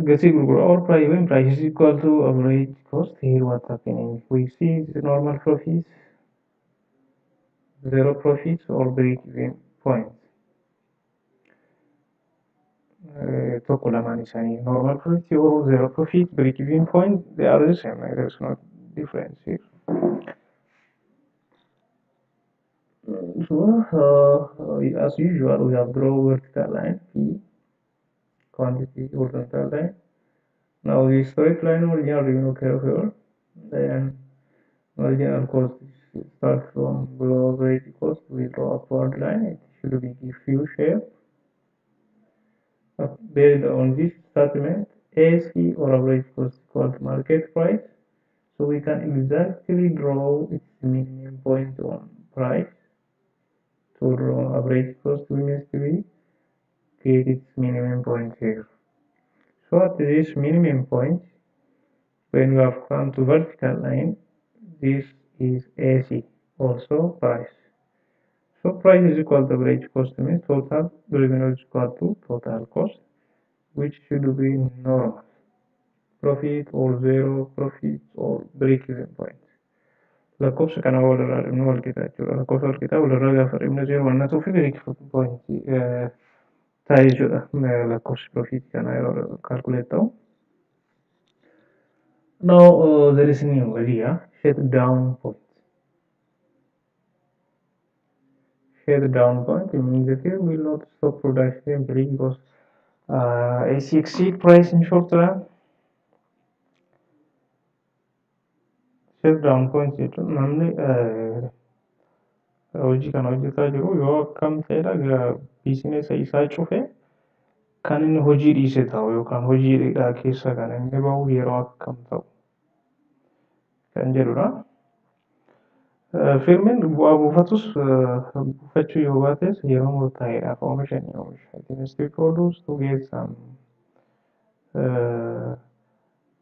gatii gurgura or price, when price is equal to average cost, here what happening? We see the normal profit, zero profit or break even point. Tokko lamaan isaanii normal profit or zero profit, break even point, they are the same. There is no difference here. So as usual, we have draw vertical line P, quantity horizontal line. Now the straight line marginal revenue curve here, then marginal cost start from below average cost, we draw upward line. It should be give U shape. But based on this statement, AC or average cost equal to market price, so we can exactly draw its minimum point on price. To draw average cost, we must be get its minimum point here. So at this minimum point, when we have come to vertical line, this is AC, also price. So price is equal to average cost means total revenue is equal to total cost, which should be normal profit or zero profit or break even point. Lakkoofsa kana walirraa dhibnu wal qixa jechuudha. Lakkoofsa wal qixaa walirraa gaafa dhibnu zero waan ta'uuf break even point ta'e jechuudha. Lakkoofsi profit kana yeroo calculate ta'u. Now there is new idea, shut down point. Shut down point means the firm will not stop production simply because AC exceed price in short run. Shut down point jechuun namni hojii kana hojjetaa jiru yoo akkam ta'edha businessa isaa cufe kan inni hojii dhiise ta'u yookaan hojiidhaa keessa kan inni bahu yeroo akkam ta'u kan jedhudha. Firmiin bu'aa buufatus buufachuu yoo baates yeroo murtaa'eedhaaf oomisha ni oomisha. It must be produced to get some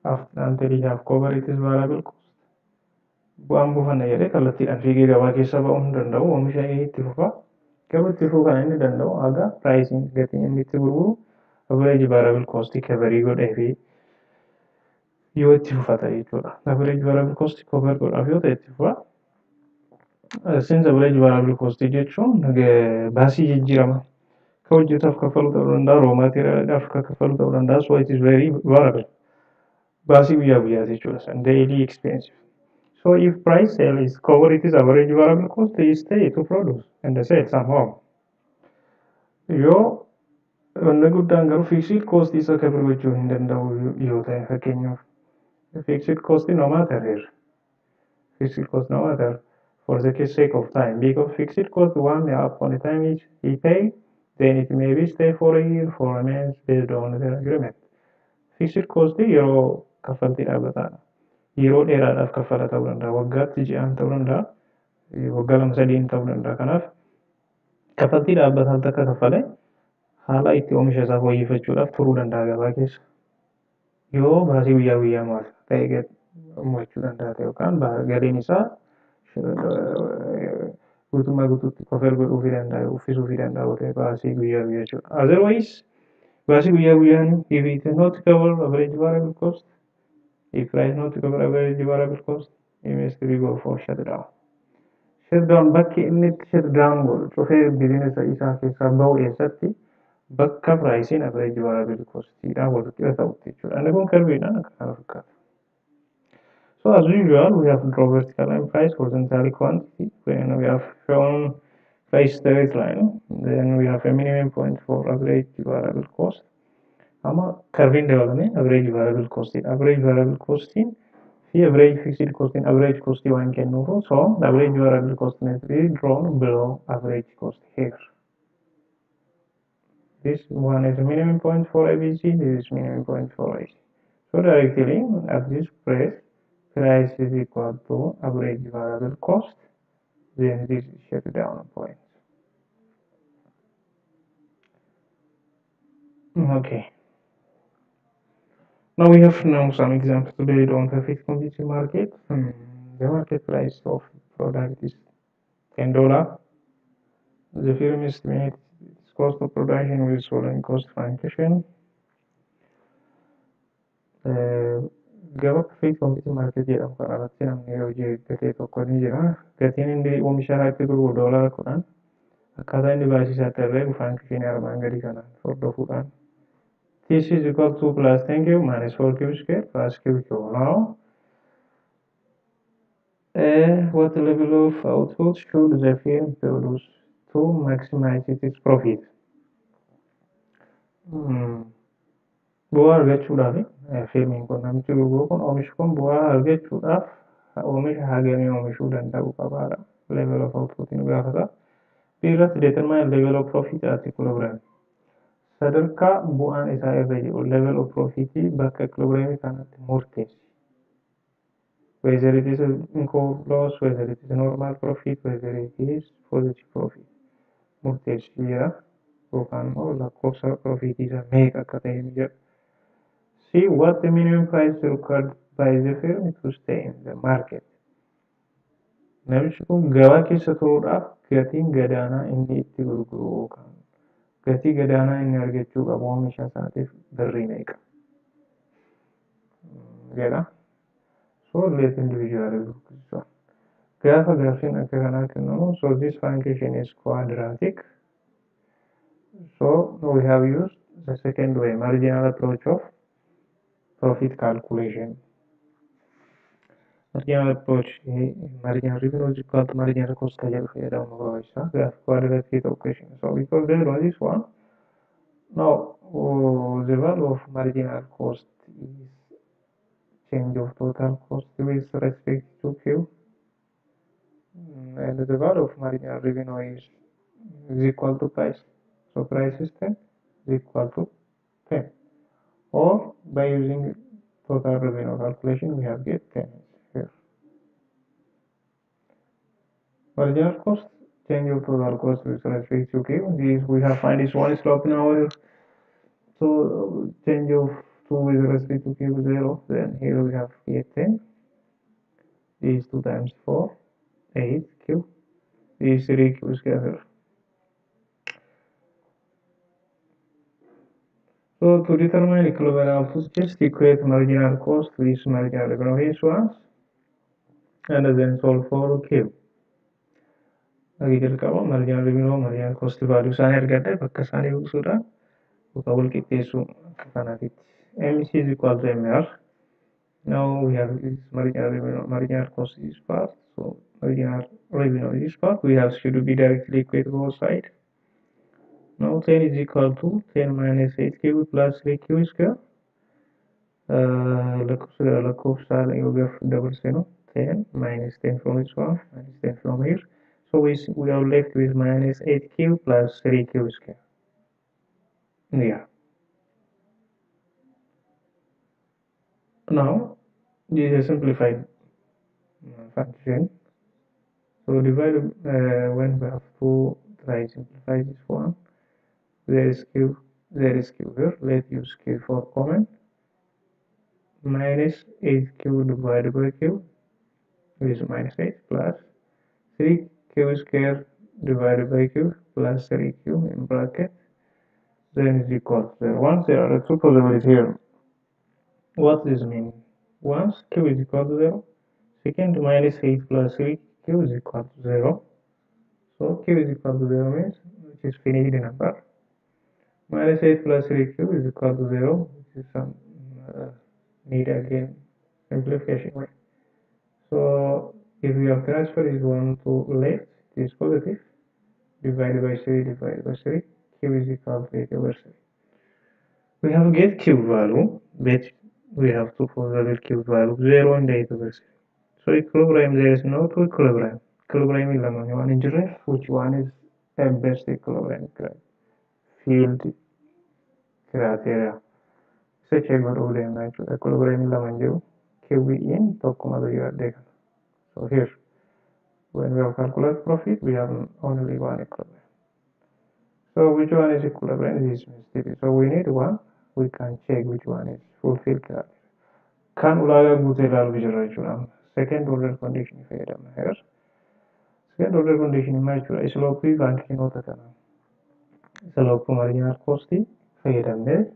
after until you have covered its variable cost. Bu'aan buufanna jedhee kallattiidhaan fiigee gabaa keessa ba'uu hin danda'u. Oomisha inni itti fufa. Garuu itti fufuu kan inni danda'u haga pricing gatiin inni itti gurguru average variable cost cover godhee fi yoo itti fufata jechuudha. Average variable cost cover godhaaf yoo ta'e itti fufa. Since average variable cost jechuun baasii jijjiirama. Ka hojjetaaf kaffalu ta'uu danda'a, raw materialidhaaf ka kaffalu ta'uu danda'a. So it is very variable. Baasii guyyaa guyyaati jechuudha. San daily expensive. So if price sale is cover it is average variable cost, is stay to produce and sell somehow. Yoo wanni guddaan garuu fixed cost isa cover gochuu hin danda'u yoo ta'e, fakkeenyaaf fixed cost no matter here. Fixed cost no matter for the sake of time, because fixed cost one upon the time is he pay, then it may be stay for a year, for a month, based on the agreement. Fixed cost yeroo kaffaltii dhaabbataadha. Yeroo dheeraadhaaf kaffala ta'uu danda'a. Waggaatti ji'aan ta'uu danda'a. Waggaa lama sadiin ta'uu danda'a. Kanaaf kaffaltii dhaabbataa takka kaffale haala itti oomisha isaa fooyyeffachuudhaaf turuu danda'a gabaa keessa. Yoo baasii guyyaa guyyaa maal ta'e mo'achuu danda'a ta'e yookaan galiin isaa guutummaa guutuutti cover godhuufii danda'a, uffisuufii danda'a ta'e baasii guyyaa guyyaa jechuudha. Otherwise, baasii guyyaa guyyaan if it is not cover average variable cost, if price not cover average variable cost, it must be go for shutdown. Shutdown bakki inni itti shutdown godhu cufee biizinesa isaa keessaa bahu eessatti? Bakka priceiin average variable costiidhaan wal qixa ta'utti jechuudha. Inni kun curveiidhaan akka kana fakkaata. So as usual, we have draw vertical line price, horizontally quantity. When we have shown price straight line, then we have a minimum point for average variable cost. Amma curveiin dabalame average variable cost. Average variable cost fi average fixed cost average cost waan kennuuf, so the average variable cost must be drawn below average cost here. This one is minimum point for AVC, this is minimum point for AC. So directly at this place, price is equal to average variable cost, then this is shutdown point. Okay. Now we have now some examples based on perfect competitive market. The market price of product is $10. The firm estimates its cost of production with following cost function. Gaba perfect competitive market jedhamu kana irratti namni hojii hojjetee tokko ni jira. Gatiin inni oomisha isaa itti gurguru $10. Akkaataa inni baasii isaatti herreegu function armaan gadii kanaan hordofuudhaan. This is equal to plus 10 q minus 4q square plus q q. Now, what level of output should the firm produce to maximize its profit? Bu'aa argachuudhaaf firmiin kun, namichi gurguru kun, oomishi kun bu'aa argachuudhaaf oomisha hagamii oomishuu danda'u qabaadha. Level of output nu gaafata. B irratti determine level of profit at equilibrium. Sadarkaa bu'aan isaa irra jiru, level of profit, bakka equilibrium kanatti murteessi. Whether it is income loss, whether it is normal profit, whether it is positive profit. Murteessi jira yookaan immoo lakkoofsa profitii isaa meeqa akka ta'e ni jedha. See what the minimum price required by the firm to stay in the market. Namichi kun gabaa keessa turuudhaaf gatiin gadaanaa inni itti gurguru yookaan gatii gadaanaa inni argachuu qabu oomisha isaatiif birrii meeqa jedha. So let individually look this one. Gaafa gaaffiin akka kanaa kennamu, so this function is quadratic. So we have used the second way, marginal approach of profit calculation. Marginal approach, marginal revenue is equal to marginal cost ka jedhu fayyadamu barbaachisa. Gaafa quadratic equation. So because there on this one, now the value of marginal cost is change of total cost with respect to Q, and the value of marginal revenue is equal to price. So price is 10 is equal to 10. Or by using total revenue calculation, we have get 10 here. Marginal cost, change of total cost with respect to Q. This we have find this one slope now here. So change of 2 with respect to Q 0. Then here we have get 10. This is 2 times 4, 8 Q. This is 3 Q square here. So to determine equilibrium output, just equate marginal cost with marginal revenue ones and then solve for Q. Hagi jalqaba marginal revenue, marginal cost value isaanii argadhe bakka isaanii buusuudhaan yookaan wal qixxeessuu akka kanaatitti. MC is equal to MR. Now we have this marginal revenue, marginal cost is part, so marginal revenue is part. We have should be directly equate both side. Now 10 is equal to 10 minus 8 q plus 3q square. Lakkoofsa gara lakkoofsaa yoo gaafa dabarsinu, 10 minus 10 from this one, minus 10 from here. So we are left with minus 8q plus 3q square. Yeah. Now this is a simplified function. So divide when we have to try simplify this one. There is q, there is q here. Let's use q for common. Minus 8q divided by q is minus 8 plus 3q square divided by q plus 3q in bracket, then is equal to 0. Once there are two possibilities here. What does this mean? Once q is equal to 0, second, minus 8 plus 3q is equal to 0. So q is equal to 0 means which is finite number. Minus 8 plus 3q is equal to 0, which is some need again simplification way. So if we have transfer is 1 to left, it is positive, divided by 3 divided by 3, q is equal to 8 over 3. We have get q value, but we have to possible q value 0 and 8 over 3. So equilibrium, there is no two equilibrium. Equilibrium lamaan waan hin jirreef, which one is a best equilibrium field criteria? Isa check godhuu deemna jechuudha. Equilibrium lama hin jiru. Q in tokkumatu jira kana. So here, when we have calculated profit, we have only one equilibrium. So which one is equilibrium? This must be. So we need one. We can check which one is fulfilled criteria. Kan ulaagaa guutee ilaaluu jirra jechuudha. Second order condition fayyadamna here. Second order condition maal jechuudha? Slope functionoota kana. Slope marginal cost fayyadamnee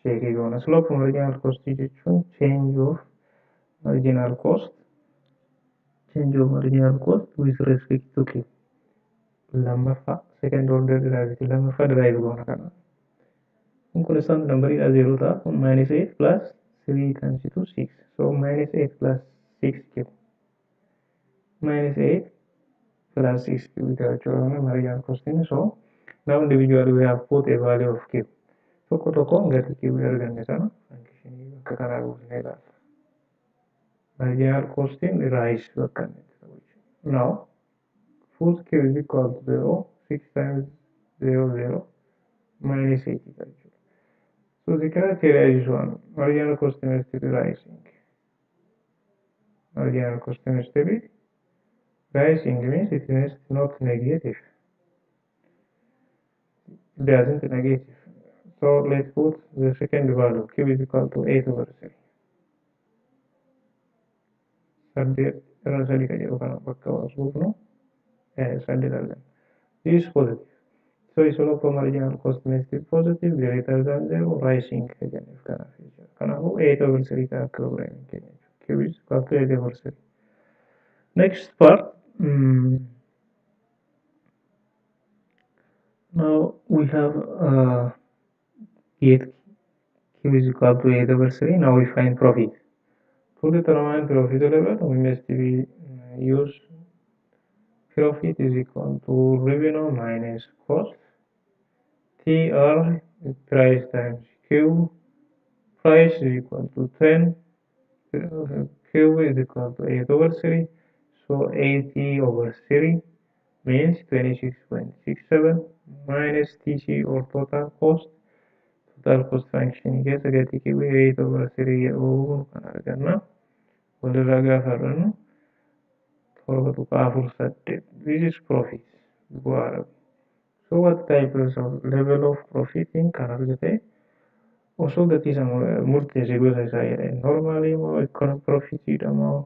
check goona. Slope marginal cost jechuun change of marginal cost with respect to Q. Lammaffaa second order derivative lammaffaa derive goona kana. Kun constant numberiidha, zero ta'a. Kun minus 8 plus 3 times 2, 6. So minus 8 plus 6q. Minus 8 plus 6q ta'a jechuudha marginal cost. So now individually we have put a value of q. Tokko tokkoon gatii q arganne sana function bakka kanaa buusnee ilaalla. Marginal costiin rise bakka inni itti ta'u jechuudha. Now put q is equal to 0, 6 times 0, 0, minus 8 ta'a jechuudha. So the criteria is one. Marginal cost must be rising. Marginal cost must be rising means it must not negative. It doesn't negative. So let's put the second value, q is equal to 8 over 3. Saddeet irra sadii kan jedhu kana bakka buufnu saddeet arganna. This is positive. So slope of marginal cost must be positive, greater than 0, rising jenneef kanaaf jechuudha. Kanaafuu 8 over 3 ta'a equilibrium keenya jechuudha. Q is equal to 8 over 3. Next part. Now we have get Q is equal to 8 over 3. Now we find profit. To determine profit level, we must be use profit is equal to revenue minus cost. TR, price times Q. Price is equal to 10. Q is equal to 8 over 3. So 80 over 3 means 26.67 minus TC or total cost. Total cost function keessa gatii Q 8 over 3 jedhu kan arganna. Walirraa gaafa argannu 7.48. This is profit. Bu'aadha. So what type of level of profiting kan argate osoo gatii isa murteesse gosa isaa jedhe, normally moo economic profitidha moo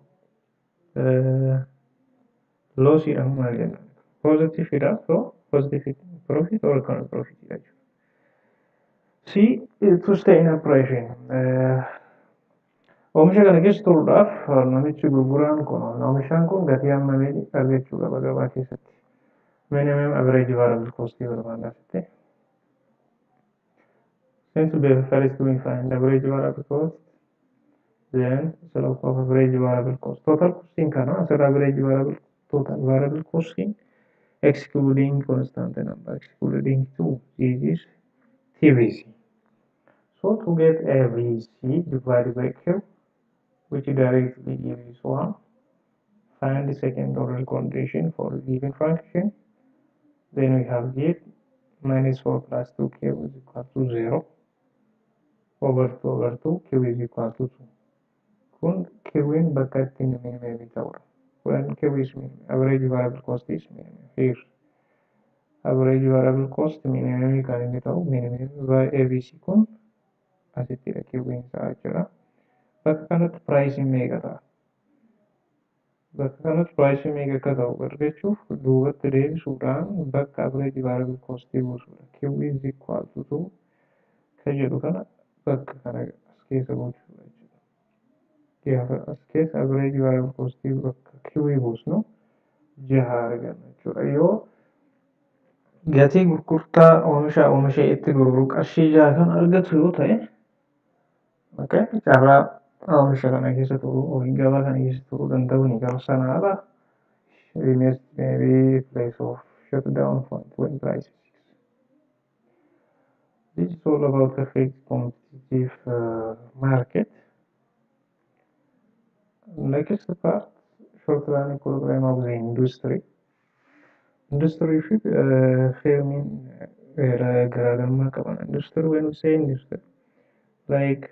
lossiidha moo maal jenna? Positive dha, so positive profit or economic profit dha jechuudha. C, to stay in operation. Oomisha kana keessa turuudhaaf namichi gurguraan kun, oomishaan kun gatii hammamii argachuu qaba gabaa keessatti? Minimum average variable cost barbaanna asitti. Since we first we find average variable cost, then slope of average variable cost. Total costing kana asirra average variable, total variable costing excluding constant number, excluding 2, this is TVC. So to get AVC divided by Q, which directly gives 1, find the second order condition for the given function. Then we have get minus 4 plus 2q is equal to 0 over 2 over 2, q is equal to 2. Kun q'n bakka ittiin minimum ta'udha. When q is minimum, average variable cost is minimum. Here, average variable cost minimum kan inni ta'u, minimum AVC kun asittidha, q'n isaa jechuudha. Bakka kanatti priceiin meeqa ta'a? Bakka kanatti priceii meeqa akka ta'u argachuuf duubatti deebisuudhaan bakka average variable cost buusuudha. Q is equal to 2 kan jedhu kana bakka kana as keessa buusuudha jechuudha. Gaafa as keessa average variable cost bakka Q buusnu jaha arganna jechuudha. Yoo gatii gurgurtaa oomisha oomishee itti gurguru qarshii 6 kan argatu yoo ta'e, okay, carraa oomisha kana keessa turuu yookiin gabaa kana keessa turuu danda'u ni qaba. Sana ala we must maybe place of shutdown point when price is. This is all about perfect competitive market. Next part, short run equilibrium of the industry. Industry fi firmiin garaagarummaa qaban. Industry, when we say industry, like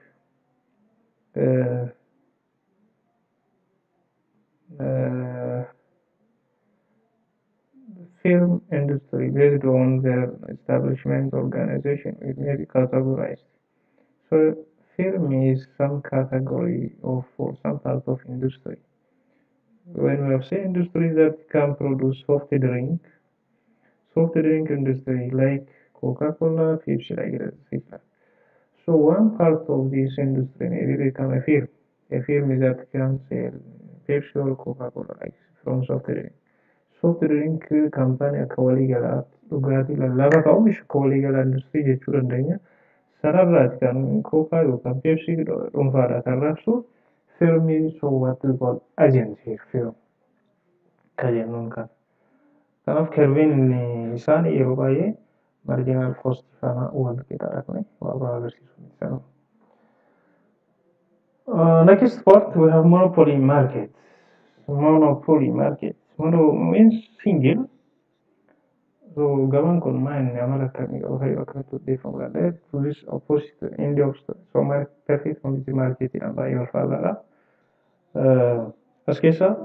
film industry based on their establishment organization, it may be categorized. So firm is some category of or some part of industry. When we have say industry that can produce soft drink industry like Coca-Cola, Pepsi, like that. So one part of this industry may become a firm. A firm that can sell Pepsi or Coca-Cola, like from soft drink. Soft drink company akka waliigalaatti dhugaatii lallaafaa kan oomishu akka waliigalaa industirii jechuu dandeenya. Sanarraati kan Coca yookaan Pepsi dhuunfaadha kan raabsu firmii, so what we call agency firm kan jennuun kana. Kanaaf curveiin inni isaan yeroo baay'ee marginal cost faana wal qixaadha, kuni waa biraa agarsiisu miti sanuma. Next part, we have monopoly market. Monopoly market. Mono means single. So gabaan kun maa inni amala akkamii qaba, fayyadu akkamitti hundeeffamuu danda'a? To this opposite end of, so perfect competitive market dhaan baay'ee wal faallaadha. As keessa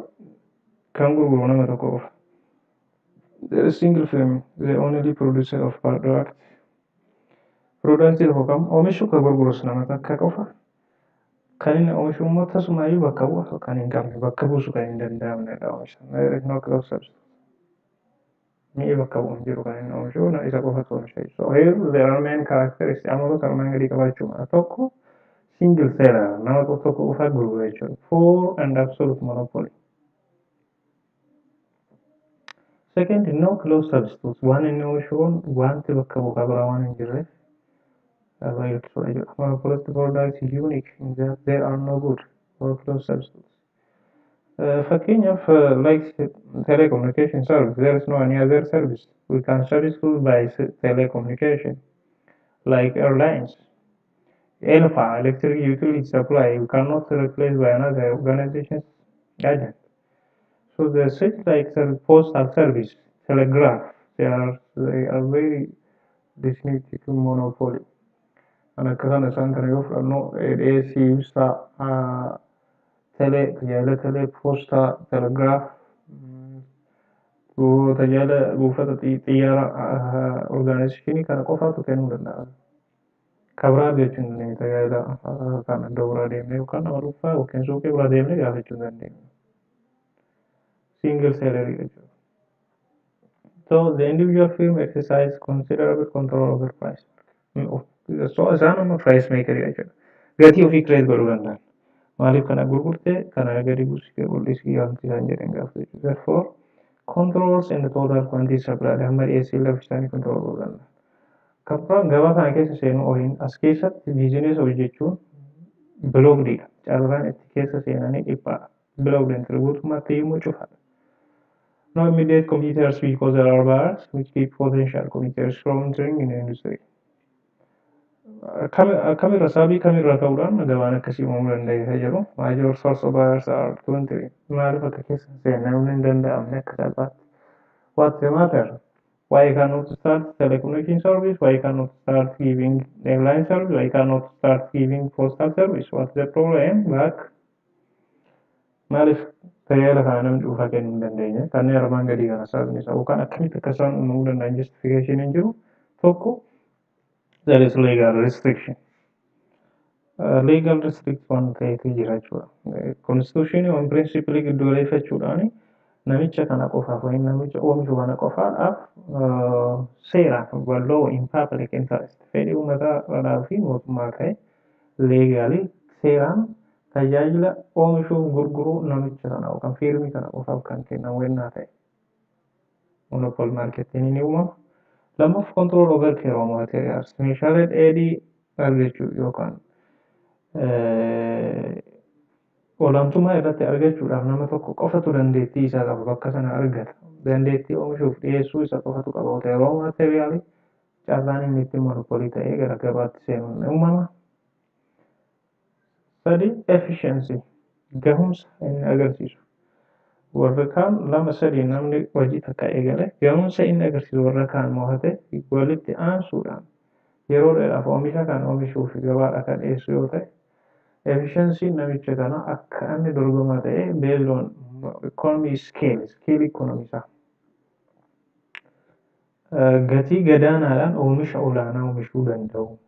kan gurguru nama tokko qofa. There is single firm, the only producer of product. Product tokko kam oomishu kan gurgurus nama takka qofa. Kan inni oomishu immoo tasumaayyuu bakka bu'a kan hin qabne, bakka buusu kan hin danda'amnedha oomisha. There is no close substitute. Mi'i bakka bu'u hin jiru kan inni oomishu isa qofatu oomisha. So here there are main characteristics, amaloota armaan gadii qabaachuu mala. Tokko, single seller, nama tokko qofa gurgura jechuudha. Pure and absolute monopoly. Second, no close substitutes. Waan inni oomishu wanti bakka bu'aa biraa waan hin jirreef baay'ee rakkisuudha jechuudha. Monopolistic product is unique in that there are no good or close substitutes. Fakkeenyaaf, like telecommunication service, there is no any other service we can substitute by telecommunication, like airlines. ELFA, electric utility supply, we cannot replace by another organization's agent. So the such like postal service, telegraph, they are very distinctive monopoly. Kan akka kana isaan kana yoo fudhannu, dhiyeessii ibsaa, telee, tajaajila telee, poostaa, telegraph, tajaajila buufata xiyyaara organizationii kana qofaatu kennuu danda'a. Kan biraa argachuu hin dandeenye, tajaajila kana iddoo biraa deemnee yookaan nama dhuunfaa yookiin suuqii biraa deemnee gaafachuu hin dandeenyu. Single salary jechuudha. So the individual firm exercise considerable control over price of So isaan amma price maker jechuudha. Gatii ofii create godhuu danda'an. Maaliif kana gurgurtee, kana gadi buusii, mul'isii wanti isaan jedhan gaafa jechuudha. Therefore, controls and total quantity supplied, hamma dhiyeessii lafa isaanii control godhuu danda'an. Kan biraan, gabaa kana keessa seenuu ohiin as keessatti business hojjechuun blockedidha. Carraan itti keessa seenanii dhiphaadha. Blocked entry, guutummaatti immoo cufaadha. No immediate competitors because there are barriers which keep potential competitors from entering in the industry. Kamirra, sababii kamirra ka'uudhaan gabaan akkasii uumamuu danda'e jedhu, major source of buyers are to entry. Maaliif akka keessa seenuu hin danda'amne akka salphaatti? What's the matter? Why cannot start telecommunication service? Why cannot start giving airline service? Why cannot start giving postal service? What's the problem? Back maaliif tajaajila kana namni dhuunfaa kennuu hin dandeenye? Kanneen armaan gadii kana sababni isaa yookaan akkamitti akka isaan uumamuu danda'an justification hin jiru. Tokko, there is legal restriction. Legal restrict waan ta'etu jira jechuudha. Constitution on principle giddu galeeffachuudhaan namicha kana qofaaf yookiin namicha oomishu kana qofaadhaaf seeraan, law in public interest, fedhii uummataa fi mootummaa ta'e, legally seeraan tajaajila oomishuuf gurguruu namicha kana yookaan firmii kana qofaaf kan kennamu yennaa ta'e, monopoly marketiin ni uumama. Lammaffaa, control over raw materials, meeshaalee dheedhii argachuu yookaan olaantummaa irratti argachuudhaaf nama tokko qofatu dandeettii isaa qaba, bakka sana argata. Dandeettii oomishuuf dhiyeessuu isa qofatu qaba. Raw material, carraan inni ittiin monopoly ta'ee gara gabaatti seenuun ni uumama. Sadi, efficiency, gahumsa inni agarsiisu. Warra kaan lama sadii namni hojii takka eegale, gahumsa inni agarsiisu warra kaan mo'ate walitti aansuudhaan yeroo dheeraaf oomisha kan oomishuu fi gabaadha kan dhiyeessu yoo ta'e, efficiency namicha kana akka inni dorgomaa ta'e based on economy scale, scale economy isaa. Gatii gadaanaadhaan oomisha olaanaa oomishuu danda'u.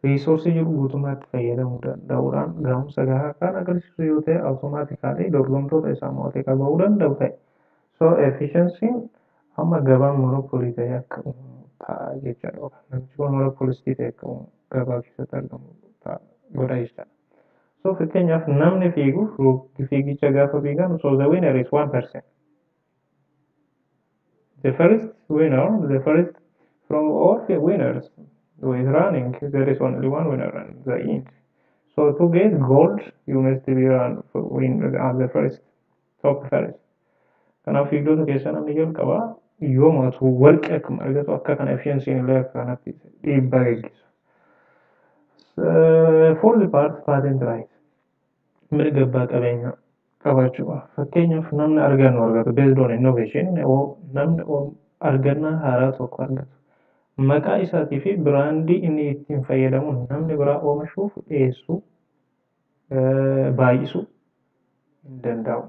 Resourceii jiru guutummaatti fayyadamuu danda'uudhaan gahumsa gahaa kan agarsiisu yoo ta'e, automatically dorgomtoota isaa mo'atee qabuu danda'u ta'e. So efficiency'n amma gabaan monopoly ta'e akka uumamu ta'a jechaadha. Namichi kun monopolistii ta'e akka gabaa keessatti argamu ta'a godha jechaadha. So fakkeenyaaf namni fiigu fiigicha gaafa fiigan, so the winner is one person. The first winner, the first from all the winners who is running, there is only one winner at the end. So to get gold, you must be run win at the first, top first. Kanaaf fiigdota keessa namni jalqabaa yoo mo'atu warqee akkuma argatu, akka kana efficiency illee akka kanatti dhiibbaa geggeessa. Fourth part, patent right. Mirga abbaa qabeenyaa qabaachuu. Fakkeenyaaf namni argannu argatu based on innovation, namni argannaa haaraa tokko argatu. Maqaa isaatii fi brandii inni ittiin fayyadamu namni biraa oomishuuf dhiyeessuu, baay'isuu hin danda'u.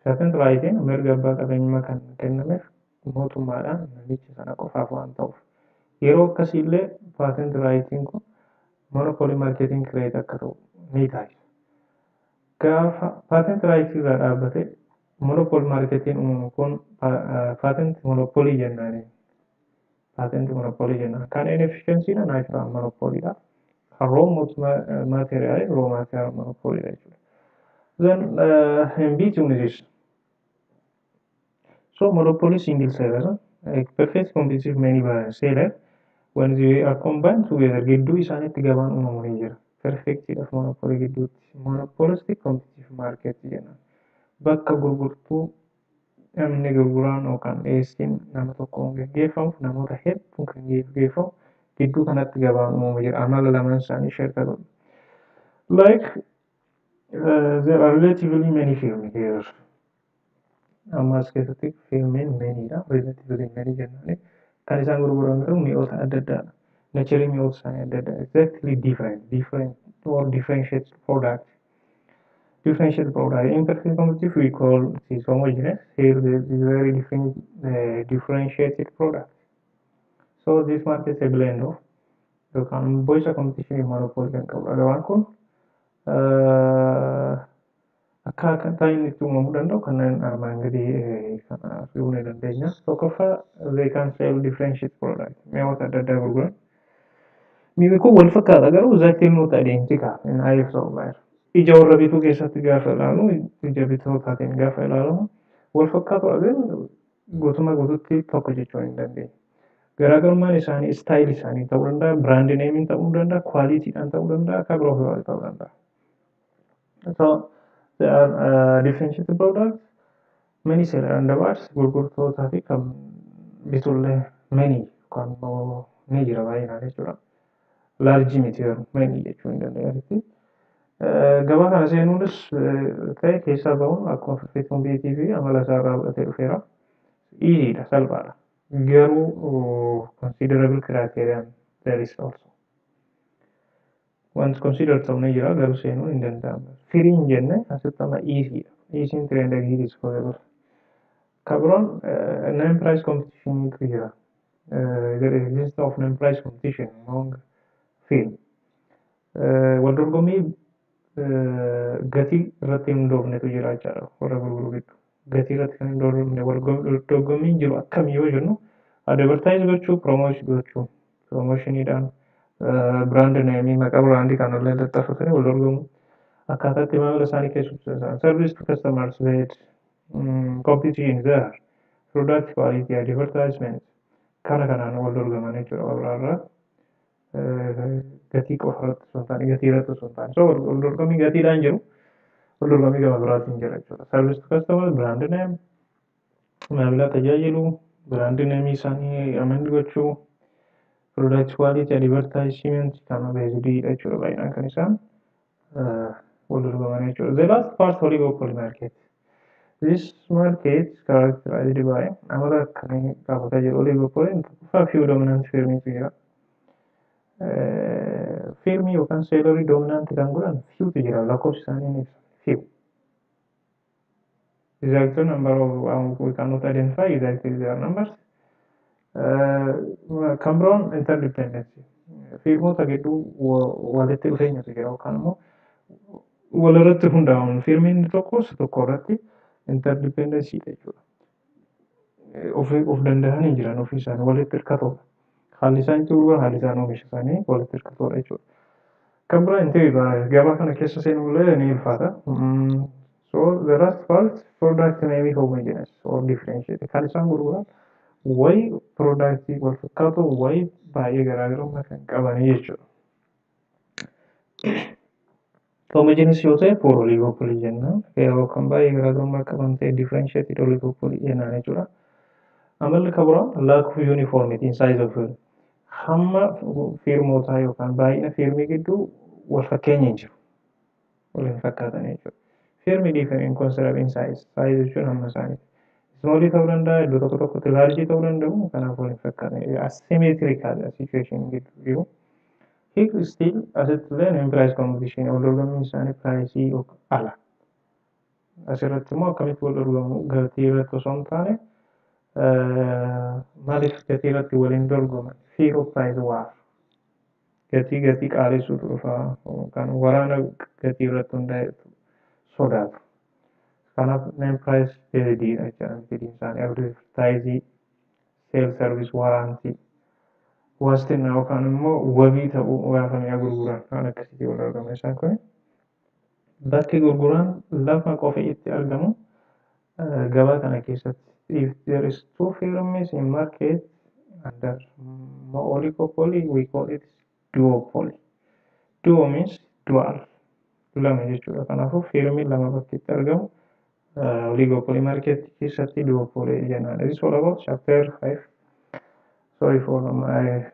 Patent rightiin mirga abbaa qabeenyummaa kan kennameef mootummaadhaan namicha sana qofaaf waan ta'uuf. Yeroo akkasiillee patent rightiin kun monopoly marketing create akka ta'u ni taasisa. Gaafa patent rightii irraa dhaabbate monopoly marketiin uumamu kun patent monopoly jennaani. Patent monopoly jennaan. Kan inefficiency dha, natural monopoly dha. Kan raw material, raw material monopoly dha jechuudha. Then in between this, so monopoly, single seller, a perfect competitive many buyer seller, when they are combined together, gidduu isaaniitti gabaan uumamu ni jira. Perfectidhaaf monopoly gidduutti monopolistic competitive market jenna. Bakka gurgurtuu namni gurguraan yookaan dhiyeessiin nama tokkoon geggeeffamuuf namoota hedduun kan geggeeffamu, gidduu kanatti gabaan uumamu jira. Amala lamaan isaanii share godhu. Like there are relatively many firms here. Amma as keessatti firmiin manyidha. Relatively many jennaani. Kan isaan gurguran garuu mi'oota adda addaadha. Nature mi'oota isaanii adda adda. Exactly different, different or differentiated product. Differentiated product. In perfect competitive we call this homogeneous. Here there is very different, differentiated product. So this market is a blend of yookaan boisa competition monopoly kan qabudha. Gabaan kun akka akkaataa inni itti uumamuu danda'u kanneen armaan gadii kana arguu ni dandeenya. Tokkoffaa, they can sell differentiated product. Mi'oota adda addaa gurguran. Mi'i kun wal fakkaata, garuu exactly not identical in eye of buyer. Ija warra bituu keessatti gaafa ilaalu, ija bitootaatiin gaafa ilaalamu wal fakkaatudha, garuu guutummaa guututti tokko jechuu hin dandeenyu. Garaagarummaan isaanii style isaanii ta'uu danda'a, brand nameiin ta'uu danda'a, qualitydhaan ta'uu danda'a, akka biroo biroo ta'uu danda'a. So they are differentiated products. Many seller and buyers, gurgurtootaa fi kan bitullee many yookaan immoo ni jira baay'inaan jechuudha. Large miti, garuu many jechuu hin dandeenyu. Gabaa kana seenuunis ta'e keessaa bahuun akkuma perfect competitive amala isaa irraa fudhatee dhufeera. Easy dha, salphaadha. Garuu considerable criterion there is also. Wanti consider ta'u ni jira, garuu seenuun hin danda'amu. Free hin jenne, asitti amma easy dha. Easy entry and exit is possible. Kan biroon non price competition jira. There is existence of non price competition among firm. Wal dorgommii gatii irratti hin hundoofnetu jira jechaadha warra gurguru gidduu. Gatii irratti kan hin hundoofne wal dorgommiin jiru akkami yoo jennu, advertise gochuu, promotion gochuu, promotioniidhaan brand name, maqaa brandii kan illee laxxafatanii wal dorgomu. Akkaataa itti maamila isaanii keessumsiisan, service to customers based competition there, product quality, advertisement, kana kanaan wal dorgoman jechuudha warra irraa. Gatii qofa irratti osoo hin taane, gatii irratti osoo hin taane. So wal dorgommii gatiidhaan jiru, wal dorgommii gama biraatiin jira jechuudha. Service to customer, brand name, maamila tajaajilu, brand name isaanii amend gochuu, product quality, advertisement kana based jechuudha baay'inaan kan isaan wal dorgoman jechuudha. The last part, oligopoly market. This market is characterized by, amala akkamii qabatee jiru oligopoly? Tokkoffaa, few dominant firmiitu jira. Firmii yookaan sellerii dominant kan godhan fewtu jira, lakkoofsi isaanii ni ibsa. Few. Exact number of we cannot identify exactly their numbers. Kan biroon interdependency. Firmoota gidduu walitti dhufeenyatu jira yookaan immoo walirratti hundaa'uun firmiin tokko isa tokko irratti interdependency jechuudha. Of danda'anii jiran, ofii isaanii walitti hirkatoodha. Haalli isaan itti gurguran, haalli isaan oomisha isaanii walitti hirkatoodha jechuudha. Kan biraa entry gabaa kana keessa seenullee ni ulfaata. So the last part, product may be homogeneous or differentiated. Kan isaan gurguran wayi product wal fakkaatu, wayi baay'ee garaagarummaa kan qabanii jechuudha. Homogeneous yoo ta'e pure oligopoly jenna. Yeroo kan baay'ee garaagarummaa qaban ta'e differentiated oligopoly jennaan jechuudha. Amalli kan biraa lack of uniformity in size of firm. Hamma firmootaa yookaan baay'ina firmii gidduu wal fakkeenya hin jiru. Wal hin fakkaatan jechuudha. Firmi differ in considerable in size. Size jechuun hamma isaaniiti. Small ta'uu danda'a, iddoo tokko tokkotti large ta'uu danda'u, kanaaf wal hin fakkaatan. Asymmetrical situation gidduu jiru. Here still asitti illee non price competition, wal dorgommiin isaanii priceii ala. Asirratti immoo akkamitti wal dorgomu? Gatii irratti osoo hin taane, maaliif gatii irratti waliin dorgoman? Fear of price war. Gatii qaalessuutu dhufa yookaan waraana gatii irratti hundaa'e sodaatu. Kanaaf non price based jechuudha fedhiin isaanii. Advertise, sales, service, warranty, wastinna yookaan immoo wabii ta'uu gaafa mi'a gurguran waan akkasiitii wal dorgoma isaan kun. Bakki gurguran lafa qofa itti argamu gabaa kana keessatti, if there is two firms in market under oligopoly, we call it duopoly. Duo means dual, lama jechuudha. Kanaafuu firmii lama bakki itti argamu oligopoly market keessatti duopoly jennaan. This is all about chapter 5. Sorry for my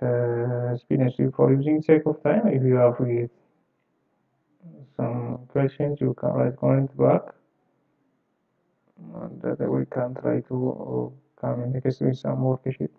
experience for using sake of time. If you have some questions, you can write comment back and that we can try to come in next with some worksheet.